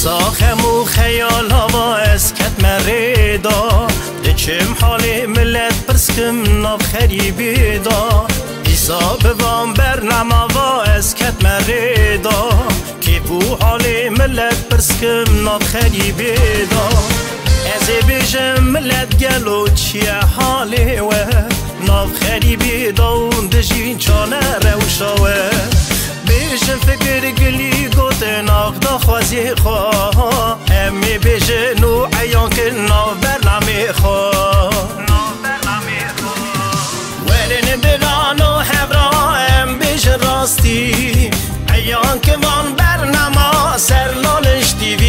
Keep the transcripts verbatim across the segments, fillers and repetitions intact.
Taxem û xeyala va ez ketme rê da. Diçim halê millet pirskim nav xerîbê da. Dîsa bi van bernama va ez ketme rê da. Kêf û halê millet pirskim nav xerîbê da. Ez ê bêjim millet gelo çi ye halê we? Nav xerîbê da û dijî çane rewşa we. Bêjin fikir gilî gotin axda xwezê xwe. Em ê bêjin û eyan kin nav bernamê xwe. Werin birano hevra em bêjin rastî. Eyan kin van bernama ser Laliş T V.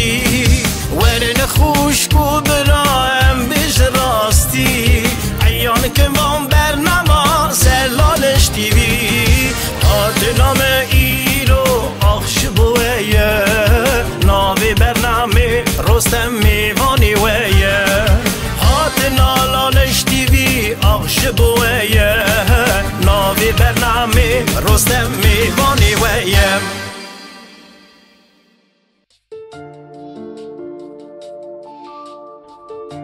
Werin xwişk û bira em bêjin rastî. Eyan kin van bernama ser Laliş T V. Hatina me îro ax ji bo we ye. Navê bernamê Rostem mêvanê we ye. Hatina Laliş T V ax ji bo we ye. Navê bernamê Rostem mêvanê we ye.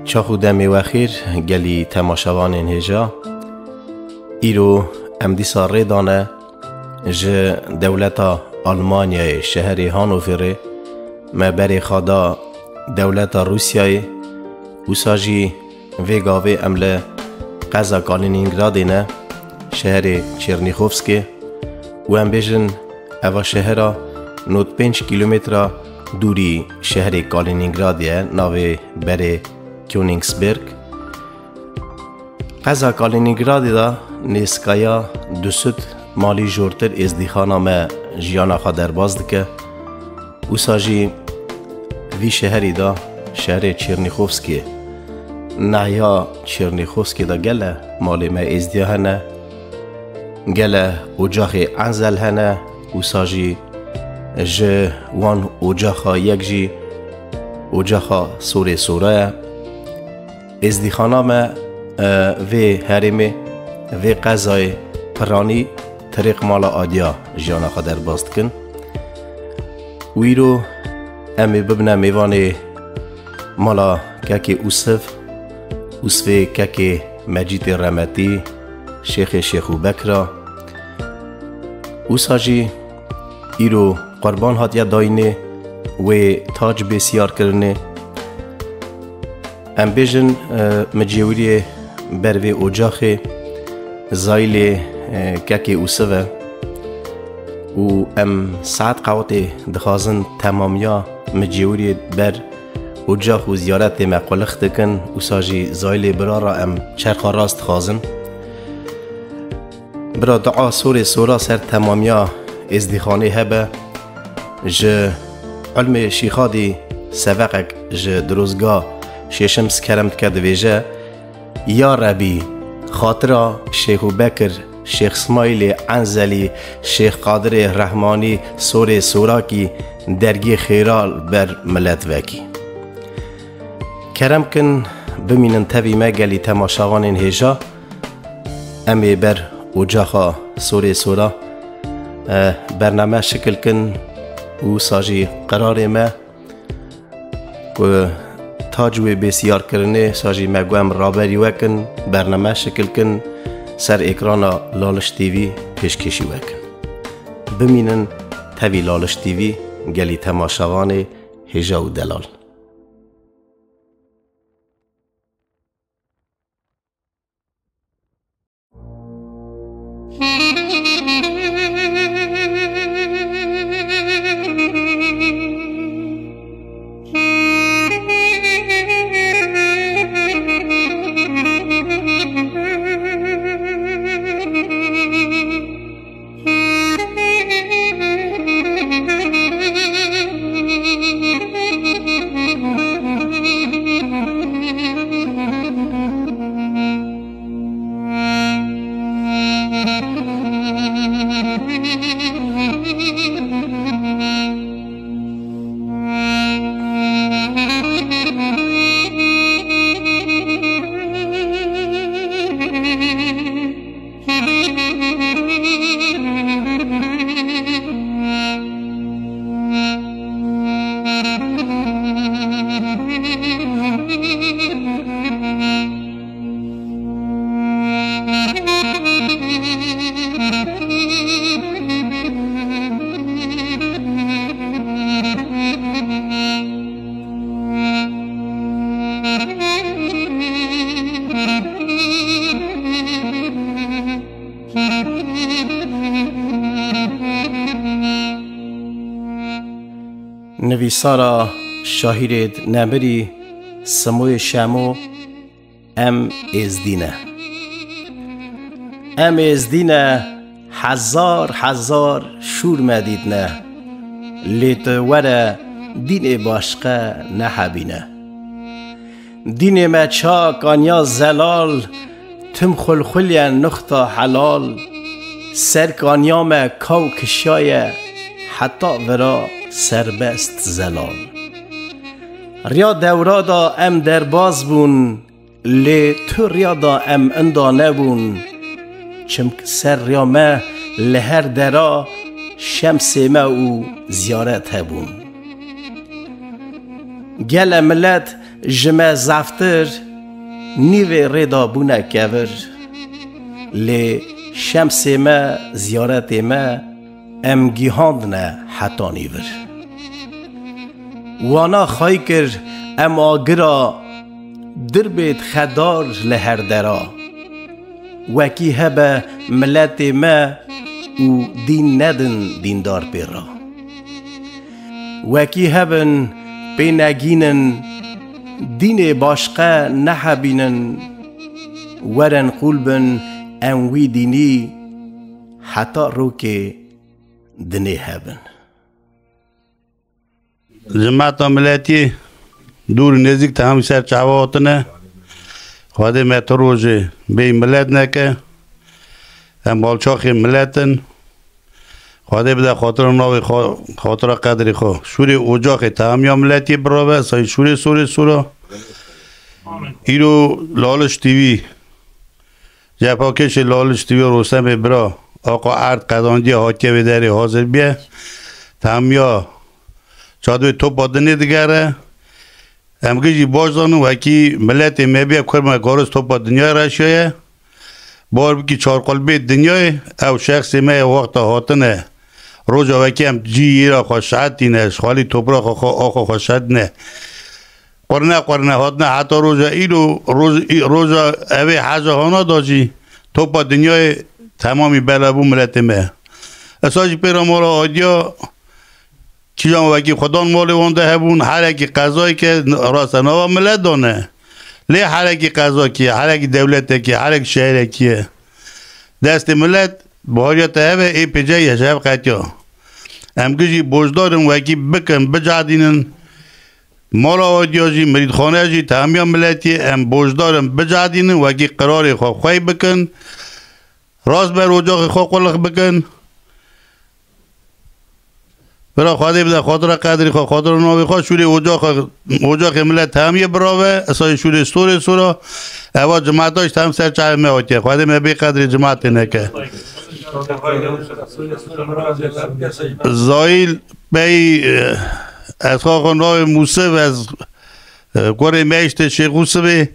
Çax û demê we xêr, gelî temaşevanên hêja. Îro em dîsa rê dane ji dewleta Almanyayê, şeherê Hanoverê, me berê xwe da dewleta Rûsyayê. Wisa jî vê gavê em li qeza Kalinîngradê ne, şeherê Çernîxovskê, û em bêjin, eva şehera nod pênc kîlometra dûrî şeherê Kalinîngradê ye, navê berê Königsberg. Qeza Kalinîngradê de nêzîkaya du sed malî jortir êzdîxana me jiyana xwe derbas dike. Wisa jî vî şeherî de, şeherê Çernîxovskê, nehiya Çernîxovskê de gele malê me êzdiya hene, gele ocaxê Enzel hene, wisa jî ji wan ocaxa yek jî ocaxa Sorê Sora ye. Êzdîxana me, e, vê herêmê, vê qezayê Piranî, Tirêq Mala Adiya jiyana xwe derbas dikin. Û îro em ê bibine mêvanê mala kekê Ûsiv, Ûsivê kekê Mecîdê Remetî, Şêxê Şêxûbekra. Wisa jî îro qurban hatiye dayînê, wê tac bê siyarkirinê. Em bêjin, e, mi cêwiriyê ber vê ocaxê zayîlê, e, kekê Ûsiv e û em saet qewetê dixwazin temamiya mi cêwiriyê ber ocax û ziyaretê me qulix dikin. Wisa jî zayîlê bira re em çerxa rast dixwazin. Bira dua Sorê Sora ser temamiya êzdîxanê hebe. Ji Ilmê Şîxadî seveqek ji dirozga Şêşim Sikerem dike, divêje, Ya Rebî, xatira Şêxû Bekir, Şêx Smaîlê Enzelî, Şêx Qadirê Rehmanî, Sorê Sorakî dergê xêra li ber milet vekî. Kerem kin, bimînin tevî me gelî temaşevanên hêja. Em ê ber ocaxa Sorê Sora, e, bername şikil kin û wisa jî qerarê me ku tac wê bê siyarkirinê, wisa jî me got em raberî we kin, bername şikil kin, ser êkrana Laliş T V pêşkêşî we kin. Bimînin tevî Laliş T V, gelî temaşevanê hêja û delal. Nivîsara şahîrêd nemirî Simoyê Şemo. Em êzdî ne. Em êzdî ne, hezar hezar şûr me dîtne. Lê tu were dînê başqe nehebîne. Dînê me çak aniya zelal, tim xulxulye nuxta helal. Ser kaniya me kaw kişaye, heta vira serbest zelal. Riya dewra da em derbaz bûn, lê tu riya da em inda nebûn. Çimk ser riya me li her dera şemsê me û ziyaret hebûn. Gele milet ji me zeftir, nîvê rê da bûne kevir. Lê şemsê me, ziyaretê me, em gihandine heta nîvir. Wana xay kir em agira, dirbêt xedar li her dera. Wekî hebe miletê me û dîn nedin dîndar pê ra. Wekî hebin pê negînin, dînê başqe nehebînin. Werin qûl bin em wî dînî, heta rokê dinê hebin. Cemata miletî dûr û nêzîk te hemî ser çava hatine. Xwedê me tu rojê bêyî milet neke. Em balçaxê milet in. Xwedê bide xatira navê xwe, xatira qedrê xwe. Şûrê ocaxê te hemiya miletî birave, sayî şûrê sorê sora. Îro Laliş T V. Cepakêşê Laliş T V Rostemê bira, Aqa Erd qedandiye hatiye vê derê hazir biye. Temiya çadwê topa dinê digere. Em gijî baş zanin wekî miletê me biye, kur me garis topa dinyayê reşiyaye. Bar bikî çarqulbê dinyayê, ew şexsê me ye wexta hatine. Roja wekî em cî yê ra xwe şehetîne, ji xalî topraxa xwe, axa xwe şehetîne. Qurne qurne hatine heta roja îro, roj-, î-, roja evê heja hana da jî topa dinyayê temamî bela bû miletê me. Esa jî pê re mala adiya kîjan wekî xwedan malê wan de hebûn, herekî qezayê ke rase nava milet dane. Lê herekî qezakî ye, herekî dewletekî ye, herekî şehrekî ye. Destê milet bihariya te heve ê pêce ye ji hev qetiya. Em gijî bojdar in wekî bikin, bicedînin. Mala adiya jî, mirîdxane jî, te hemiya miletî, em bojdar in, bicedînin, wekî qirarê xwe xwey bikin. Rast ber ocaxê xwe qulix bikin. Bira Xwedê bide xatira qedrê xwe, xatira navê xwe, şûrê ocaxa, ocaxê milet te hemiyê birave, esayê şûrê storê sora, eva cimata ji te hem ser çavê me hatiye. Xwedê me bê qedrê cimatê neke. Zayîl Bey, e, ez xwe xwe navê Mûsiv, ez, e, kurê me işte Şêx Ûsivê,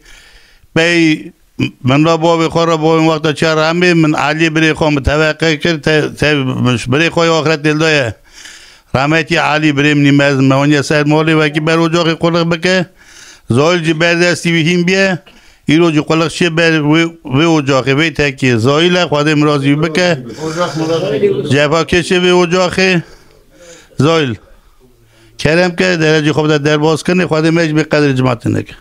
Bey, min ra bavê xwe ra bavê wexta çiya remê, min Elî birê xwe min teveqe kir, te, te, birê xwe ya axretê li daye. Rahmetî Elî birê min î mezin me aniye ser malê wekî ber ocaxê qulix bike. Zayîl jî ber destî wî hîn biye. Îro jî qulixçiyê ber wê, wê ocaxê, vê tekê. Zayîl e, Xwedê mirazî wî bike. Cefakêşê vê ocaxê. Zayîl. Kerem ke, derecê xwe bide derbazkirinê, Xwedê me jî bê qedrê cimatê neke.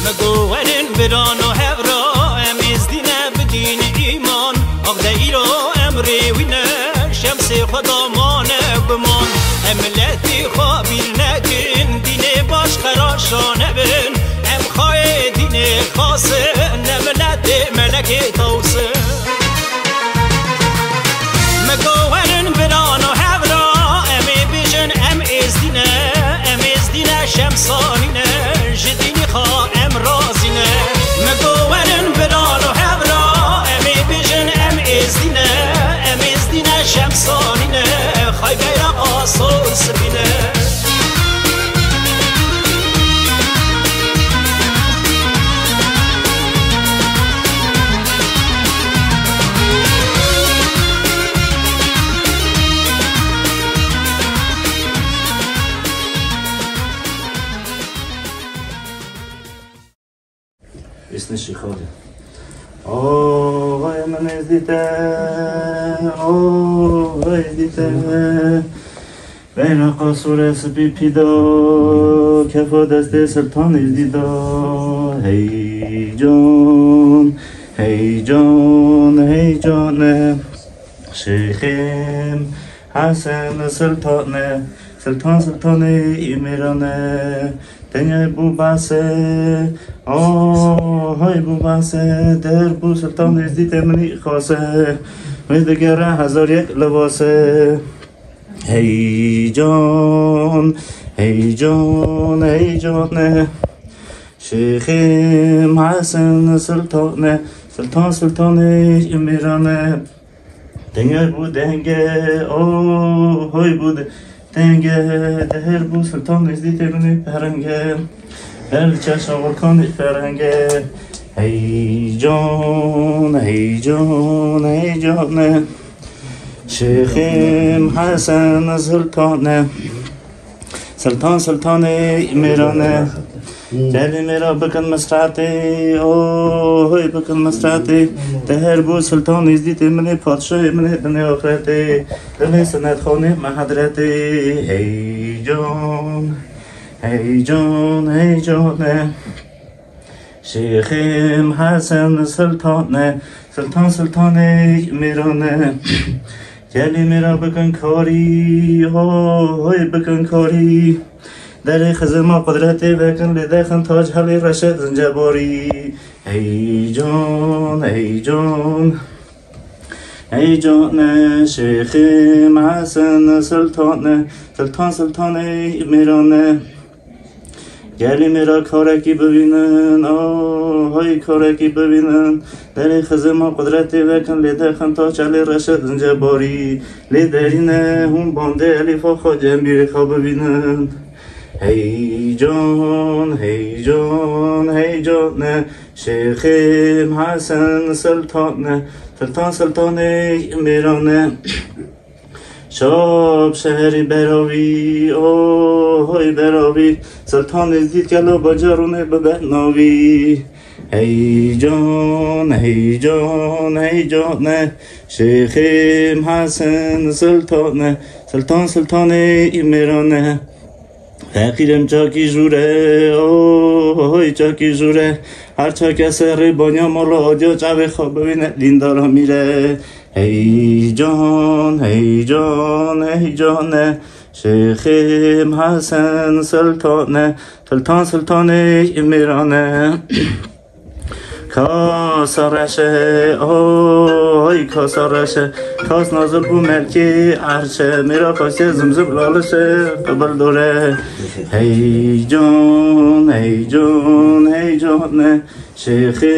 Me gowerin birano hevra, em êzdî ne bidîn îman. Ax de îro em rêwîne, şemsê xwe da mane guman. Em miletî xwe bîr nekin, dînê baş qeraşa nebin. Em xayê dînê xasin, ne miletê melekê tawsin. Me gowerin birano hevra, em ê bêjin em êzdî ne, em êzdî ne, şemsanî ne, ji dînî xwe em razî ne. Me gowerin birano hevra, em ê bêjin em êzdî ne, em êzdî ne, şemsanî ne, xay beyraqa sor spî ne. Îsnî şîxalî. Axayê min êzdî te. Oh, hey dîte. Beyraqa sore spî pîda, kefa destê Siltan Êzdî da. Hey can, hey can, hey can e. Şêxêm Hesen Siltan e. Siltan, Siltanê Îmêran e. Tenya bû base, oh, hay bû base. Der bû Siltan Êzdî tê minî xase. Wê digere hezar yek levase. Hey can, hey can, hey can e. Şêxêm Hesen Siltan e. Siltan, Siltanê Îmêran e. Denge bû denge, oh, hoy bû de-, denge. Deher bû Siltan Êzdî tê minê perenge. Her çeşa Xurkanê ferenge. Hey can, hey can, hey can e. Şêxêm Hesen Siltan e. Siltan, Siltanê Îmêran e. Gelê me ra bikin misratê, oh, hoy bikin misratê. Deher bû Siltan Êzdî tê minê, padşahê minê, dinê axretê. Dilê sinetxanê me hedretê. Hey can, hey can, hey can e. Şêxêm Hesen Siltan e, Siltan, Siltanê Îmêran e. Gelê me ra bikin karî, ho, hoy bikin karî. Derê xizima qudretê vekin, lê dexin tac helê reşe zincebarî. Hey can, hey can, hey can e. Şêxêm Hesen Siltan e, Siltan, Siltanê Îmêran e. Gelê me ra karekî bibînin, oh, hay karekî bibînin. Derê xizima qudretê vekin, lê dexin tac helê reşe zincebarî. Lê derîne hûn bandê elîfa xwe cembîrê xwe bibînin. Hey can, hey can, hey can e. Şêxêm Hesen Siltan e. Siltan, Siltanê Îmêran e. Şap şeherî beravî, oh, hoy beravî. Siltan Êzdî kela bacarûnê bibe navî. Hey can, hey can, hey can e. Şêxêm Hesen Siltan e. Siltan, Siltanê Îmêran e. Feqîrem çakî jûre, oh, hoy çakî jûre. Her çake serê banya mala adiya çavê xwe bibîne dîndara mîre. Hey can, hey can, hey can e. Şêxêm Hesen Siltan e. Siltan, Siltanê Îmêran e. Kasa reşe, oy kasa reşe, kas nazil bû melkê erşe, mêra xwestiye zimzim lalişe, qibil dore. Hey can, hey can, hey can e, Şêxê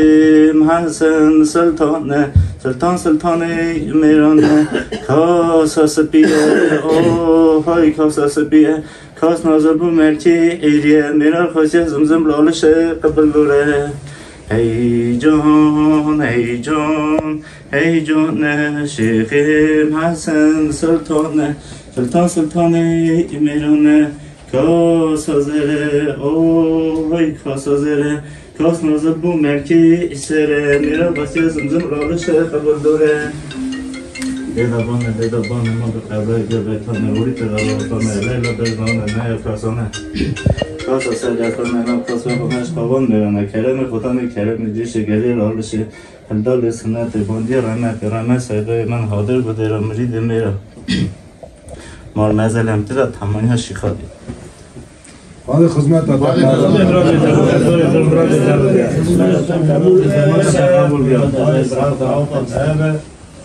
Hesen Siltan e, Siltan Siltanê mêran e. Kasa spî ye, oy kasa spî ye. Kas nazil bû melkê êrî ye, mêra xwestiye zimzim lalişe, qibil dore. Hey can, hey can, hey can e, Şêxê Hesen Siltan e, Siltan Siltanê mêran e. Kasa zere, oy kasa zere, kas nazil bû melkê sere, mêra xwestiye zimzim lalişe, qibil dore. Dêda bane, dêda bane, ma bi qebre gebe tane, orî te gebe tane, leyla dezane, ne ya kasane. Kasa ser yakane, na kas ve xwe meş qavan merane, kereme xotane, kereme cîşe gelê lalişe, hilda lê sinete, bandî remete, reme seyde men hadir bu dêra mirî de mêra. Mal mezelem tira tamanya şîxalî. Hadi xizmeta te.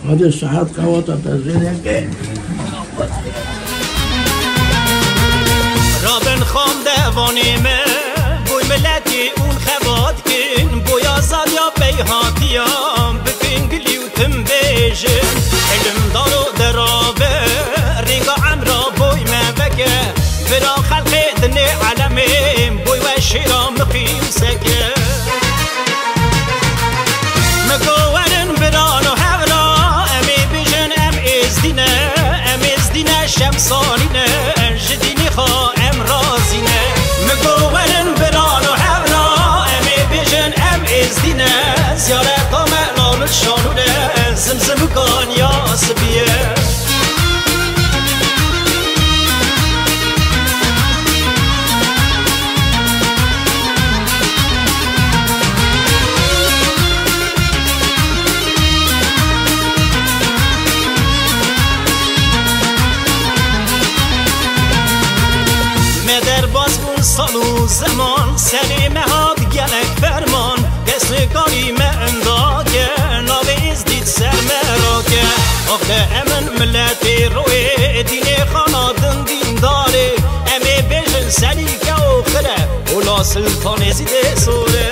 Hadi saet qewata te zêde ke. Rabin xan devanê me, boy miletî ûn xebat kin, boy azadiya pey hatiya, bikin gilî û tim bêjin. Ilim daro derabe, rêga emra boy me veke, vira xelqê dinê elemê, boy we şêra miqîm seke. Mi go werin birano hevra, em ê bijin em êzdî ne, em êzdî ne şemsanî ne, ji dînê xwe em razî ne. Mi go werin birano hevra, em ê bijin em êzdî ne, ziyareta me lalil şanû ne, zimzimikan ya spî Sal û zeman serê me hat gelek ferman, kes nikarî me enda ke, navê Êzdî di ser me rake. Ax de em in miletê royê, dînê xana din dîndarê, em ê bêjin Selîke û Xire, û la Siltan Êzîdê sor e.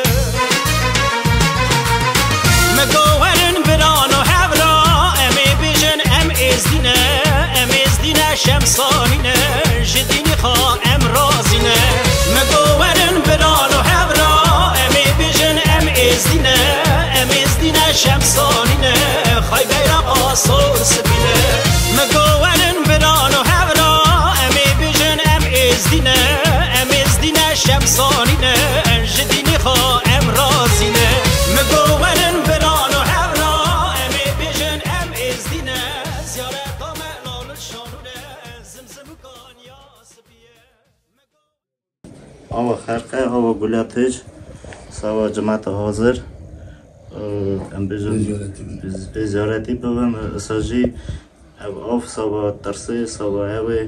Me go werin birano hevra, em ê bêjin em Êzdî ne, em Êzdî ne, Şemsanî ne, ji dînî xwe em razî ne. Me go werin birano hevra, em ê bêjin em Êzdî ne, em Êzdî ne, Şemsanî ne, xay beyraqa sor spî ne. Me go werin birano hevra, em ê bêjin em Êzdî ne, em Êzdî ne, Şemsanî ne, ji dînî xwe em razî ne. Me go werin birano hevra, em ê bêjin em Êzdî ne, ziyareta me nal şanû ne, zimzim û kanya spî ye. Ava xerqe, ava gulatiç, sava cemata hazir. Em bêjin, bê ziyaretî bibin. Esa jî ev av sava tirsê, sava ewê,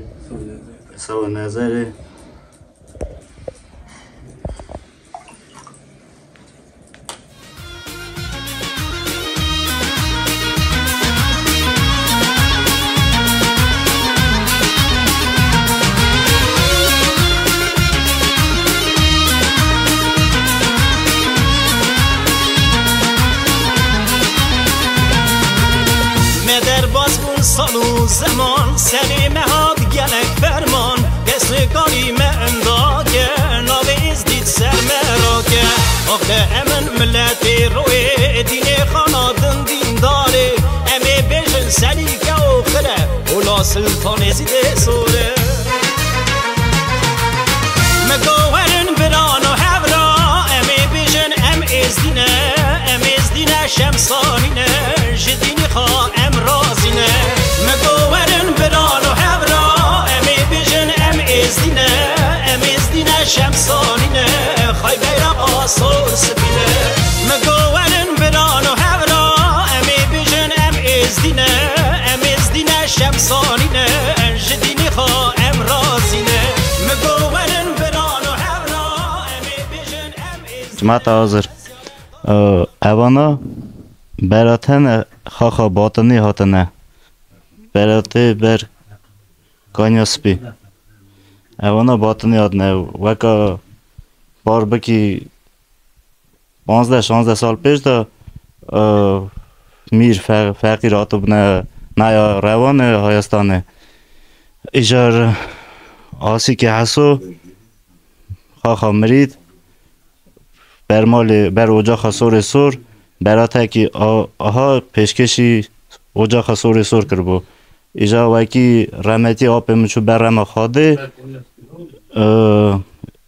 sava nezerê. Me derbas bûn sal û zeman, serê me hat gelek ferman, kes nikarî me enda ke, navê Êzdî di ser me rake. Ax de em in miletê royê, dînê xana din dîndarê, em ê bêjin Selîke û Xire, û la Siltan Êzîdê sor e. Me go werin birano hevra, em ê bêjin em Êzdî ne, em Êzdî ne, Şemsanî ne, ji dînî xwe em razî ne. Me go werin birano hevra, em ê bêjin em Êzdî ne, em Êzdî ne, Şemsanî ne, xay beyraqa sor spî ne. Me go werin birano hevra, em ê bêjin em Êzdî ne, em Êzdî ne, Şemsanî ne, ji dînî xwe em razî ne. Me go werin birano hevra, em ê bêjin em Êzdî ne. Cemaeta hazir. Ee, evana berate ne, xaxa batinî hatine. Berate ber Kanya Spî. Evana batinî hatine. Weka bar bikî panzdeh şanzdeh sal pêş de, e, mîr fe-, feqîr hatibûne naya Rewanê, Hayestanê. Îcar Asîkê Heso, xaxa Mirîd, ber malê, ber ocaxa Sorê Sor, beratekî a-, aha pêşkêşî ocaxa Sorê Sor kiribû. Îja wekî remetî apê min çû ber rema Xwedê, e,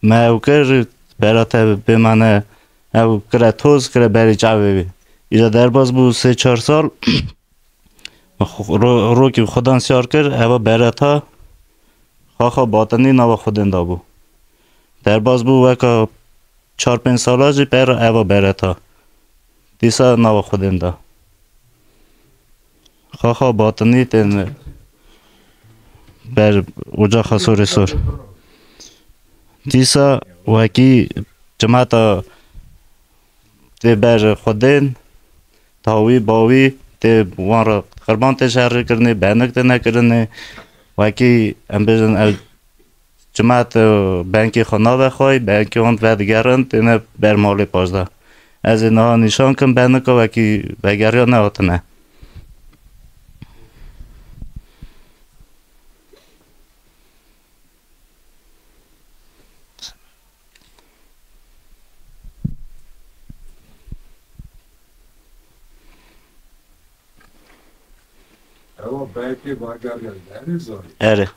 me ew kir, berate bêmane ew kire toz, kire berî çavê wî. Îja derbas bû sê çar sal, xu-, ro-, rokî Xudan siyar kir, eva berata xaxa batinî nava Xwedên dabû. Derbas bû weka çar pênc sala jî per eva bereta. Dîsa nava Xwedên da. Xaxa batinî tên ber ocaxa Sorê Sor. Dîsa wekî cemata tê ber Xwedên, tawî, bawî tê wan re qirban tê şerî kirinê, benik tê nekirinê. Wekî em bêjin ev Cimat, e, benkê xwe nave xwe, benkê wan vedigerin, têne ber malê paşda. Ez ê niha nîşan kim, benika wekî vegeriya nehatine. Ewa belkê vegeriya derê zanî. Erê.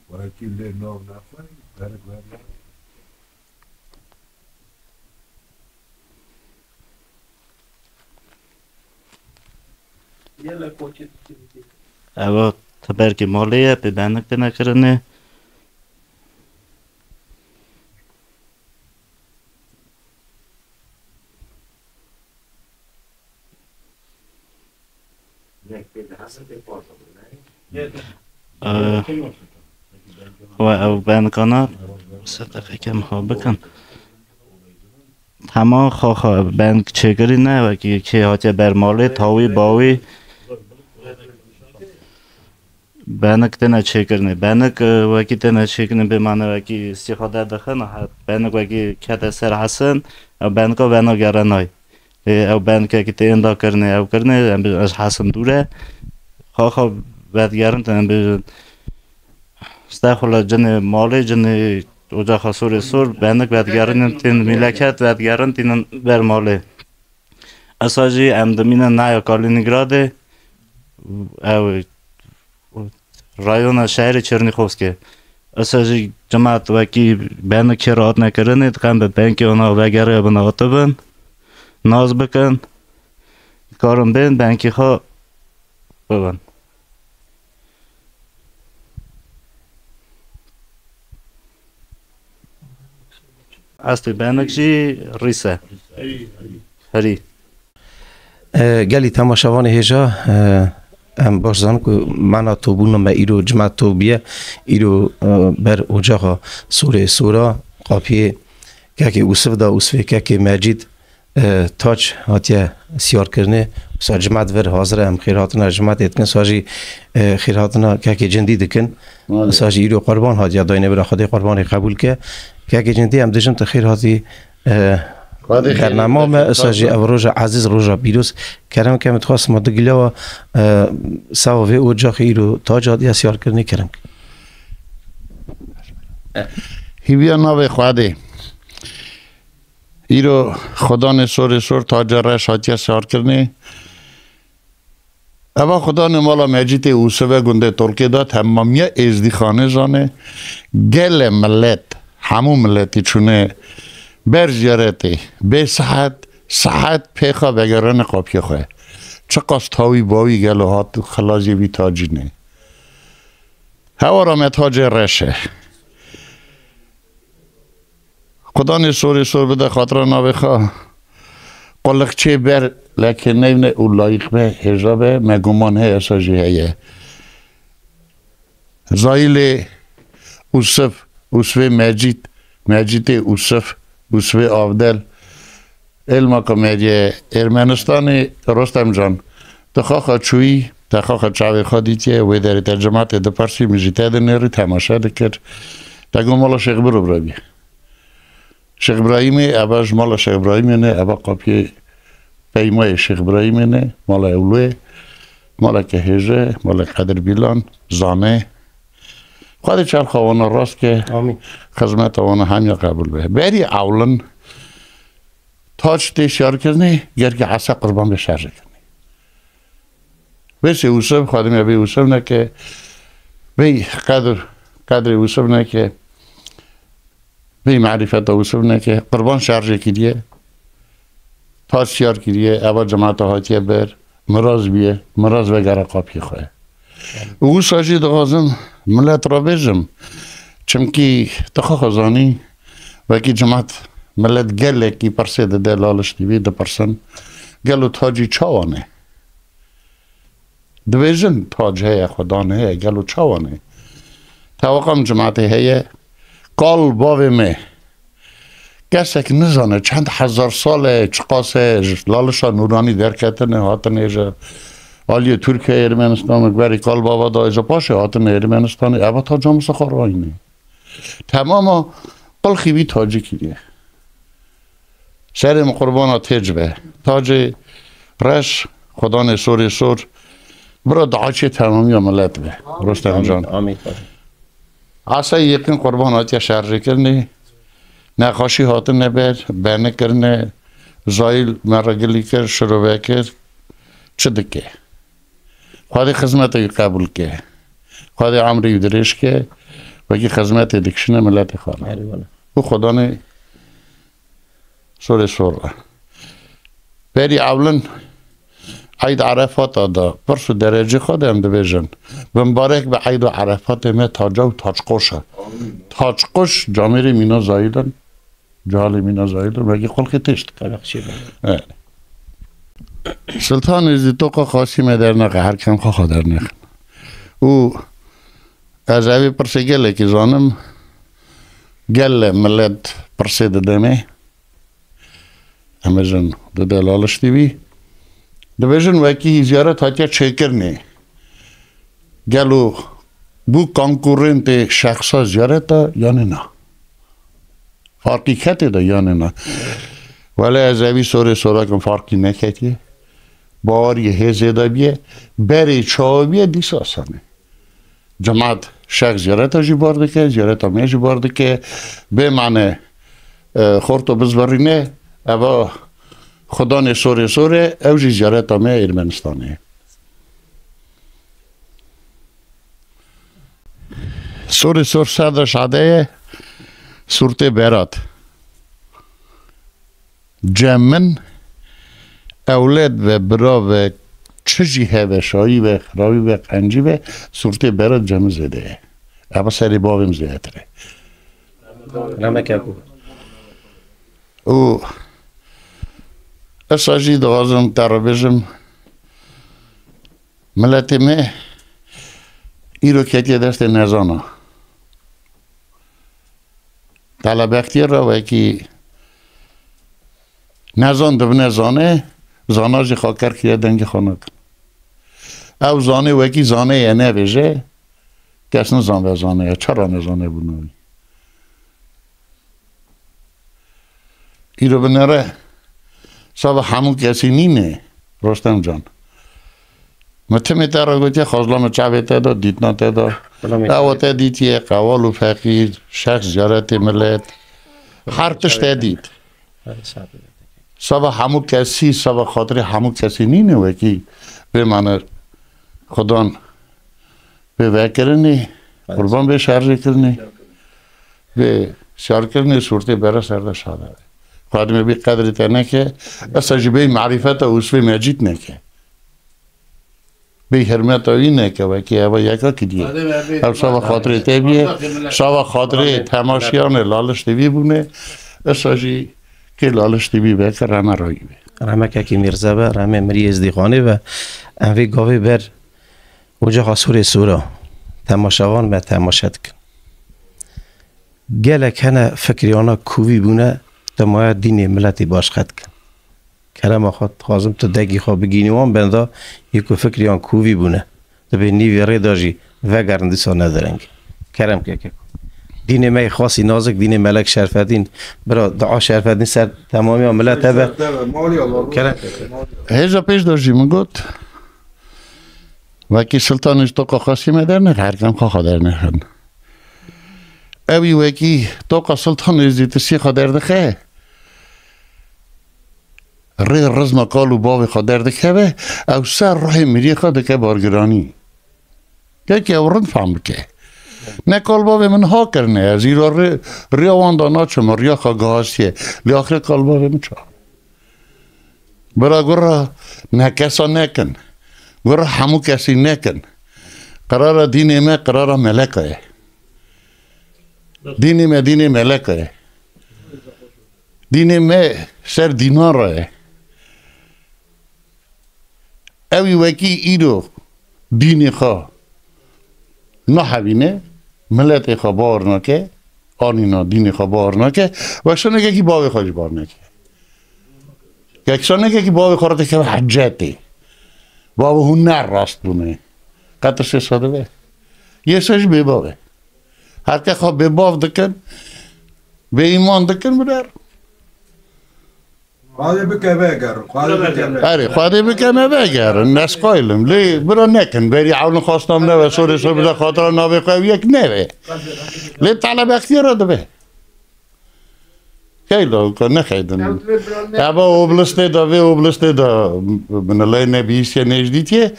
Wekî lê nav nexwe, berek ver. Ewa teberkê malê ye, pê benik têne kirinê. Ew, we ew benkana sedeqeke miha bikin. Hema xwe xwe benk çêkirî ne, wekî kê hatiye ber malê, tawî, bawî. Benik têne çêkirinê. Benik, e, wekî têne çêkirinê bê mane wekî sîxa derdixin, he, benik wekî kete ser hesin, ew benika venagerenay. Ê, ew benkekî tê ênda kirinê, ew kirinê, em bi, ez hesim dûr e. Xwe xwe vedigerin, em bi, estexfirullah, cinê malê, cinê ocaxa sorê sor, benik vedigerin, tên mîleket vedigerin, tînin ber malê. Esa jî em dimînin naya Kalinîngradê, ew rayona şehrê Çernîxovskê. Esa jî cimat wekî benikê re hatine kirinê, dixem bi benkê wana vegeriya bin hatibin, nas bikin, dikarin bên benkê xwe bibin. Eslê benik jî rîs e. Herî. E, gelî temaşevanê hêja, e, em baş zanin ku mena tobûna me îro cimat tobiye, îro, e, ber ocaxa sorê sora qapiyê kekê Ûsif da, Ûsifê kekê Mecîd, e, taç hatiye siyarkirinê. Wisa cimat vir hazir e, em xêrhatina cimatê dikin, wisa jî, e, xêrhatina kekê cindî dikin. Wisa jî îro qurban hatiye dayne bira, Xwedê qurbanê qebûl ke. Kekê cindî em dijin tu xêr hatî, e, Xwedê xêrê bernama me, bide, wisa jî ev roja ezîz, roja pîroz. Kerem ke min dixwest ma du gilawa, e, sawa vê ocaxê îro tac hatiye siyarkirinê kerem ke. Hîviya navê Xwedê. Îro xudanê sorê sor taca reş hatiye siyarkirinê. Eva xudanê mala Mecîtê Ûsive gundê Tolkê de temamiya êzdîxanê zane, gelê milet, hemû miletî çûne ber ziyaretê, bê sihet, sihet pêxa vegerane qapiyê xwe. Çiqas tawî bawî gelo hat xilaziyê vî tacî ne. Hewara me tacê reş e. Xudanê sorê sor bide xatira navê xwe. Quliqçê ber leke neyne û layîq be, hêja be, me guman heye, esa jî heye. Zayilê Ûsif, Ûsvê Mecîd, Mecîdê Ûsif, Ûsvê Avdel, Êlmaka meriyê Ermenistanê Rostem Can, tu xaxa çûyî, te xaxa çavê xwe dîtiye, wê derê te cimatê dipirsî, min jî te dinêrî, temaşe dikir. Te got mala Şêx Biro bira bî. Şêx Birayîmê, eva ji mala Şêx Birayîmê ne, eva qapiyê peymayê Şêx Birayîmê ne, mala Ewlûyê, mala Kehêje, mala Qedir Bîlan, Zane. Xwedê çerxa wana rast ke, Amîn. Xizmeta wana hemiya qebûl be. Berî ewlin, Taç tê şiyarkirinê, gerkê esa qurban bê şerjê kirinê. Vêsê Ûsiv, xwedimê vê Ûsiv neke, vê qedr, qedrê Ûsiv neke, vê marîfeta Ûsiv neke, qurban şerjê kiriye, taç şiyar kiriye, eva cemata hatiye ber, miraz biye, miraz vegere qapiyê xwe. Û wisa jî dixwazim milet re bêjim, çimkî tu xwe xwe zanî, wekî cimat milet gelekî pirsê dide Laliş T V dipirsin, gelo tacî çawa ne? Dibêjin tac heye, xudan heye, gelo çawa ne? Tewaqa min cimatê heye, kal bavê me, Kesek nizane çend hezar sal e, çiqas e, ji Lalişa Nûranî derketine, hatine ji aliyê Tirkiye, Ermenistan, berî kal bava da, ji paşê hatine Ermenistanê, eva taca Musa Xarayînê. Temama qulxî vî tacî kiriye. Serê min qurbana têc be. Tacê reş, xudanê sorê sor, bira diaçê temamiya milet be. Rostem Can. Amîn. Asay Yekin qurban hatiye şerjêkirinê, nexweşî hatine ber, bernekirine, zayîl merregilî kir, şirove kir, çi dike? Xwedê xizmeta wî qebûl ke. Xwedê emrê wî dirêj ke, wekî xizmetê dikişine miletê xwe re. Û xudanê Sorê sor. Berî ewlin Eyd Erefata da pirs û derecê xwe de em dibêjin. Bi mibarek be Eyd û Erefatê me taca û taçqoş e. Taçqoş camêrê mîna zayîl in. Calê mîna zayîl in. Belkî xulqê têş dike. Evet. Siltanê zî toqa Qasîme dernexe, her kem xwe xwe dernexin. Û Ez evê pirsê gelekî zanim. Gele milet pirsê dide me. Em bêjin dide Laliş T V. Dibêjin wekî ziyaret hatiye çêkirinê. Gelo bû konkurentê şexsa ziyareta yanî na? Farqî ketê de yanî na? Wele ez evî sorê sorakim farqî neketiye. Bawerî hêzê de biye. Berê çawa biye dîsa asan e. Cemaat şex ziyareta jî bar dike, ziyareta me jî bar dike. Bê mane, e, xorto bizberîne, eva xudanê sorê sor e, ew jî ziyareta me Ermenistanê ye. Sorê sor ser de şade ye, sûrtê Berat. Cem min, ewled ve, bira ve, çi jî heve, şayî ve, xirawî ve, qencî ve, sûrtê Berat cem min zêde ye. Eva serê bavê min zêdetir e. Remeke ku. Û esa jî dixwazim te re bêjim, miletê me îro ketiye destê nezana. Telebextiyê re wekî nezan dibine zanê, zana jî xwe ker kiriye dengê xwe nakin. Ew zanê wekî zanê ye nebêje, kes nizan ve zanê ye, çera nezanê bûna wî. Îro binêre sava hemû kesî nîne, Rostem can. Mi timê te re gotiye, xwezla min çavê te da, dîtina te da. Bila min Ewa çavê te dîtiye, qewal û feqîr, şex ziyaretê milet. Her tişt te dît. Her saet. Sava hemû kesî, sava xatirê hemû kesî nîne wekî bê mane xudan bê vekirinê, Evet. Qurban bê şerjê kirinê, bê şerkirinê sûrtê bere ser de şade. Xwedime bê qedrê te neke, esa jî bê marîfeta û usvê mecîd neke. Bê hurmeta wî neke, wekî eva yeka kidiye. Ev sava xatirê te biye, sava xatirê temaşiyanê Laliş T V bûne, esa jî kê Laliş T V be ke reme rayî be. Remekekî Mîrze be, remê Mirî Êzdîxanê be. Em vê gavê ber ocaxa Sûrê Sûra temaşevan me temaşe dikin. Gelek hene fikriyana kûvî bûne, temaya dînê miletî başqe dikin. Kerema xwe dixwazim tu degî xwe bigînî wan benda, yê ku fikriyan kûvî bûne. Dibê nîvê rê de jî vegerin dîsa ne dereng. Kerem ke keko. Dînê me yê xasî nazik, dînê Melek Şerfedîn, bira dua Şerfedîn ser temamiya milet hebe. Kerem ke keko. Hêja pêş de jî min got, wekî Sultanê ji toqa xasî me dernexin, her kem xwe xwe dernexin. Ewî wekî toqa Sultan Êzdî tisî xwe derdixe, rê rizma kal û bavê xwe derdikeve, ew ser ruhê miriyê xwe dike bargiranî. Kekê ew rind fam bike. Ne kal bavê min ha kirine, ez îro rê, riya wan da naçim, riya xwe gihaştiye. Lê axirê kal bavê min ça? Bira gura ne kesa nekin. Gura hemû kesî nekin. Qirara dînê me qirara meleka ye. Dînê me dînê meleka ye. Dînê me ser dînan re ye. Ewî wekî îro dînê xwe nahevîne, miletê xwe bawer nake, anîna dînê xwe bawer nake, weksanekekî bavê xwe jî bawer nake. Weksanekekî bavê xwe re dikeve hecetê. Bavê hûn ne rast bûne. Qetir sê sade be. Yê se jî bê bavê. Her ke xwe bê bav dikin, bê îman dikin, birer. Xwedê bike vegerin, Xwedê bike vegerin. Erê, Xwedê bike me vegerin, ez qaylim. Lê bira nekin, berî ewn xwestam neve, sorê sor bide xatira navê xwe ew yek neve. Lê telebextiyê re dibe. Keyla ka nexeydin. Eva oblistê de, vê oblistê de min lê nebîsiye nêjdîtiye.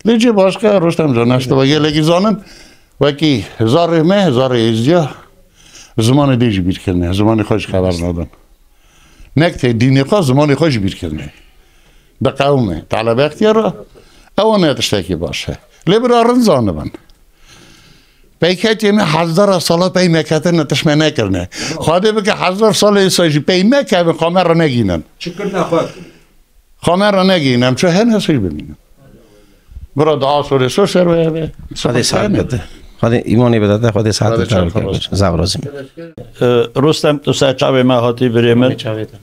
Lê cê başka Rostem can, ez te ve gelekî zanin. Wekî zarê me, zarê êzdiya, zimanê dê jî bîr kirine, zimanê xwe jî xeber nadin. Nek tê dînê xwe, zimanê xwe jî bîr kirine. Diqewime, telebextiye re, ew ne tiştekî baş e. Lê bira rind zanibin. Peyketiyê me hezara sala pey me ketine, tişt me nekirine. Xwedê bike hezar salê îsa jî pey me kevin, xwe me re negînin. Çi kirine xwe? Xwe me re negîn, em çi hene sey bimînin. Bira dua sorê sor ser we hebe. Hadi sağ ol. Xwedê îmanê bide te, Xwedê sihet Xwedê te çav xelas. Zaf razî. Rostem, tu ser çavê me hatî birê min. Çavê te.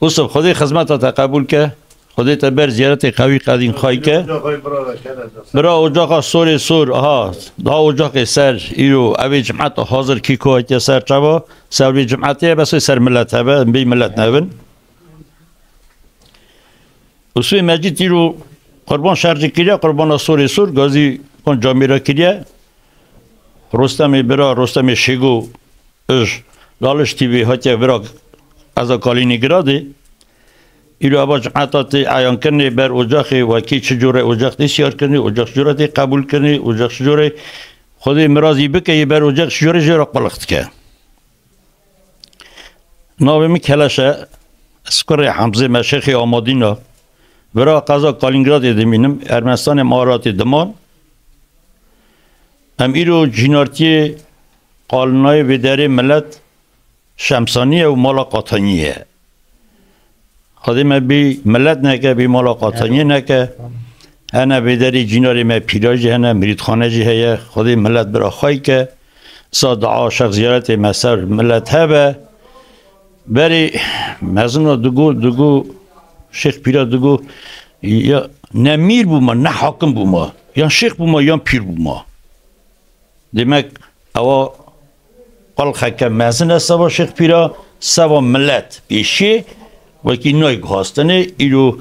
Usuf, Xwedê xizmeta te qebûl ke. Xwedê te ber ziyaretê qewî qedîn xay ke. Bira ocaxa sorê sor, aha, daha ocaxê ser, îro, evê cimeta hazir kî ku hatiye ser çava, ser vê cimetê, bes wê ser milet hebe, bê milet nebin. Usfê Mecîd îro qurban şercî kiriye, qurbana sorê sor, gazî wan camêra kiriye. Rostemê bira, Rostemê Şêgo, ij, Laliş T V hatiye bira qeza Kalînîngradê. Îro eva cimeta tê eyankirinê ber ocaxê, wekî çi cure ocax tê siyar kirinê, ocax çi cure tê qebûl kirinê, ocax çi cure Xwedê mirazî bike, yê ber ocax çi cure jê re qulix dike. Navê min Keleş e, ez kurê Hemzê me Şêxê Amadîn a. Vira qeza Kalîngradê dimînim, Ermenistanê me aratê diman. Em îro cînartiyê qalinayê vê derê milet Şemsanî ye û mala Qatanî ye. Xwedê me bî milet neke, bî mala Qatanî neke. Hene vê derê cînarê me pîra jî hene, mirîdxane jî heye. Xwedê milet bira xay ke. Sa dua şex ziyaretê me ser milet hebe. Berê mezina digo, digo, Şêx Pîra digo, ya ne mîr bûma, ne hakim bûma. Yan şêx bûma, yan pîr bûma. Demek ewa qulxeke mezin e seba Şêx Pîra, seba milet pêşiyê wekî nayê guhastinê, îro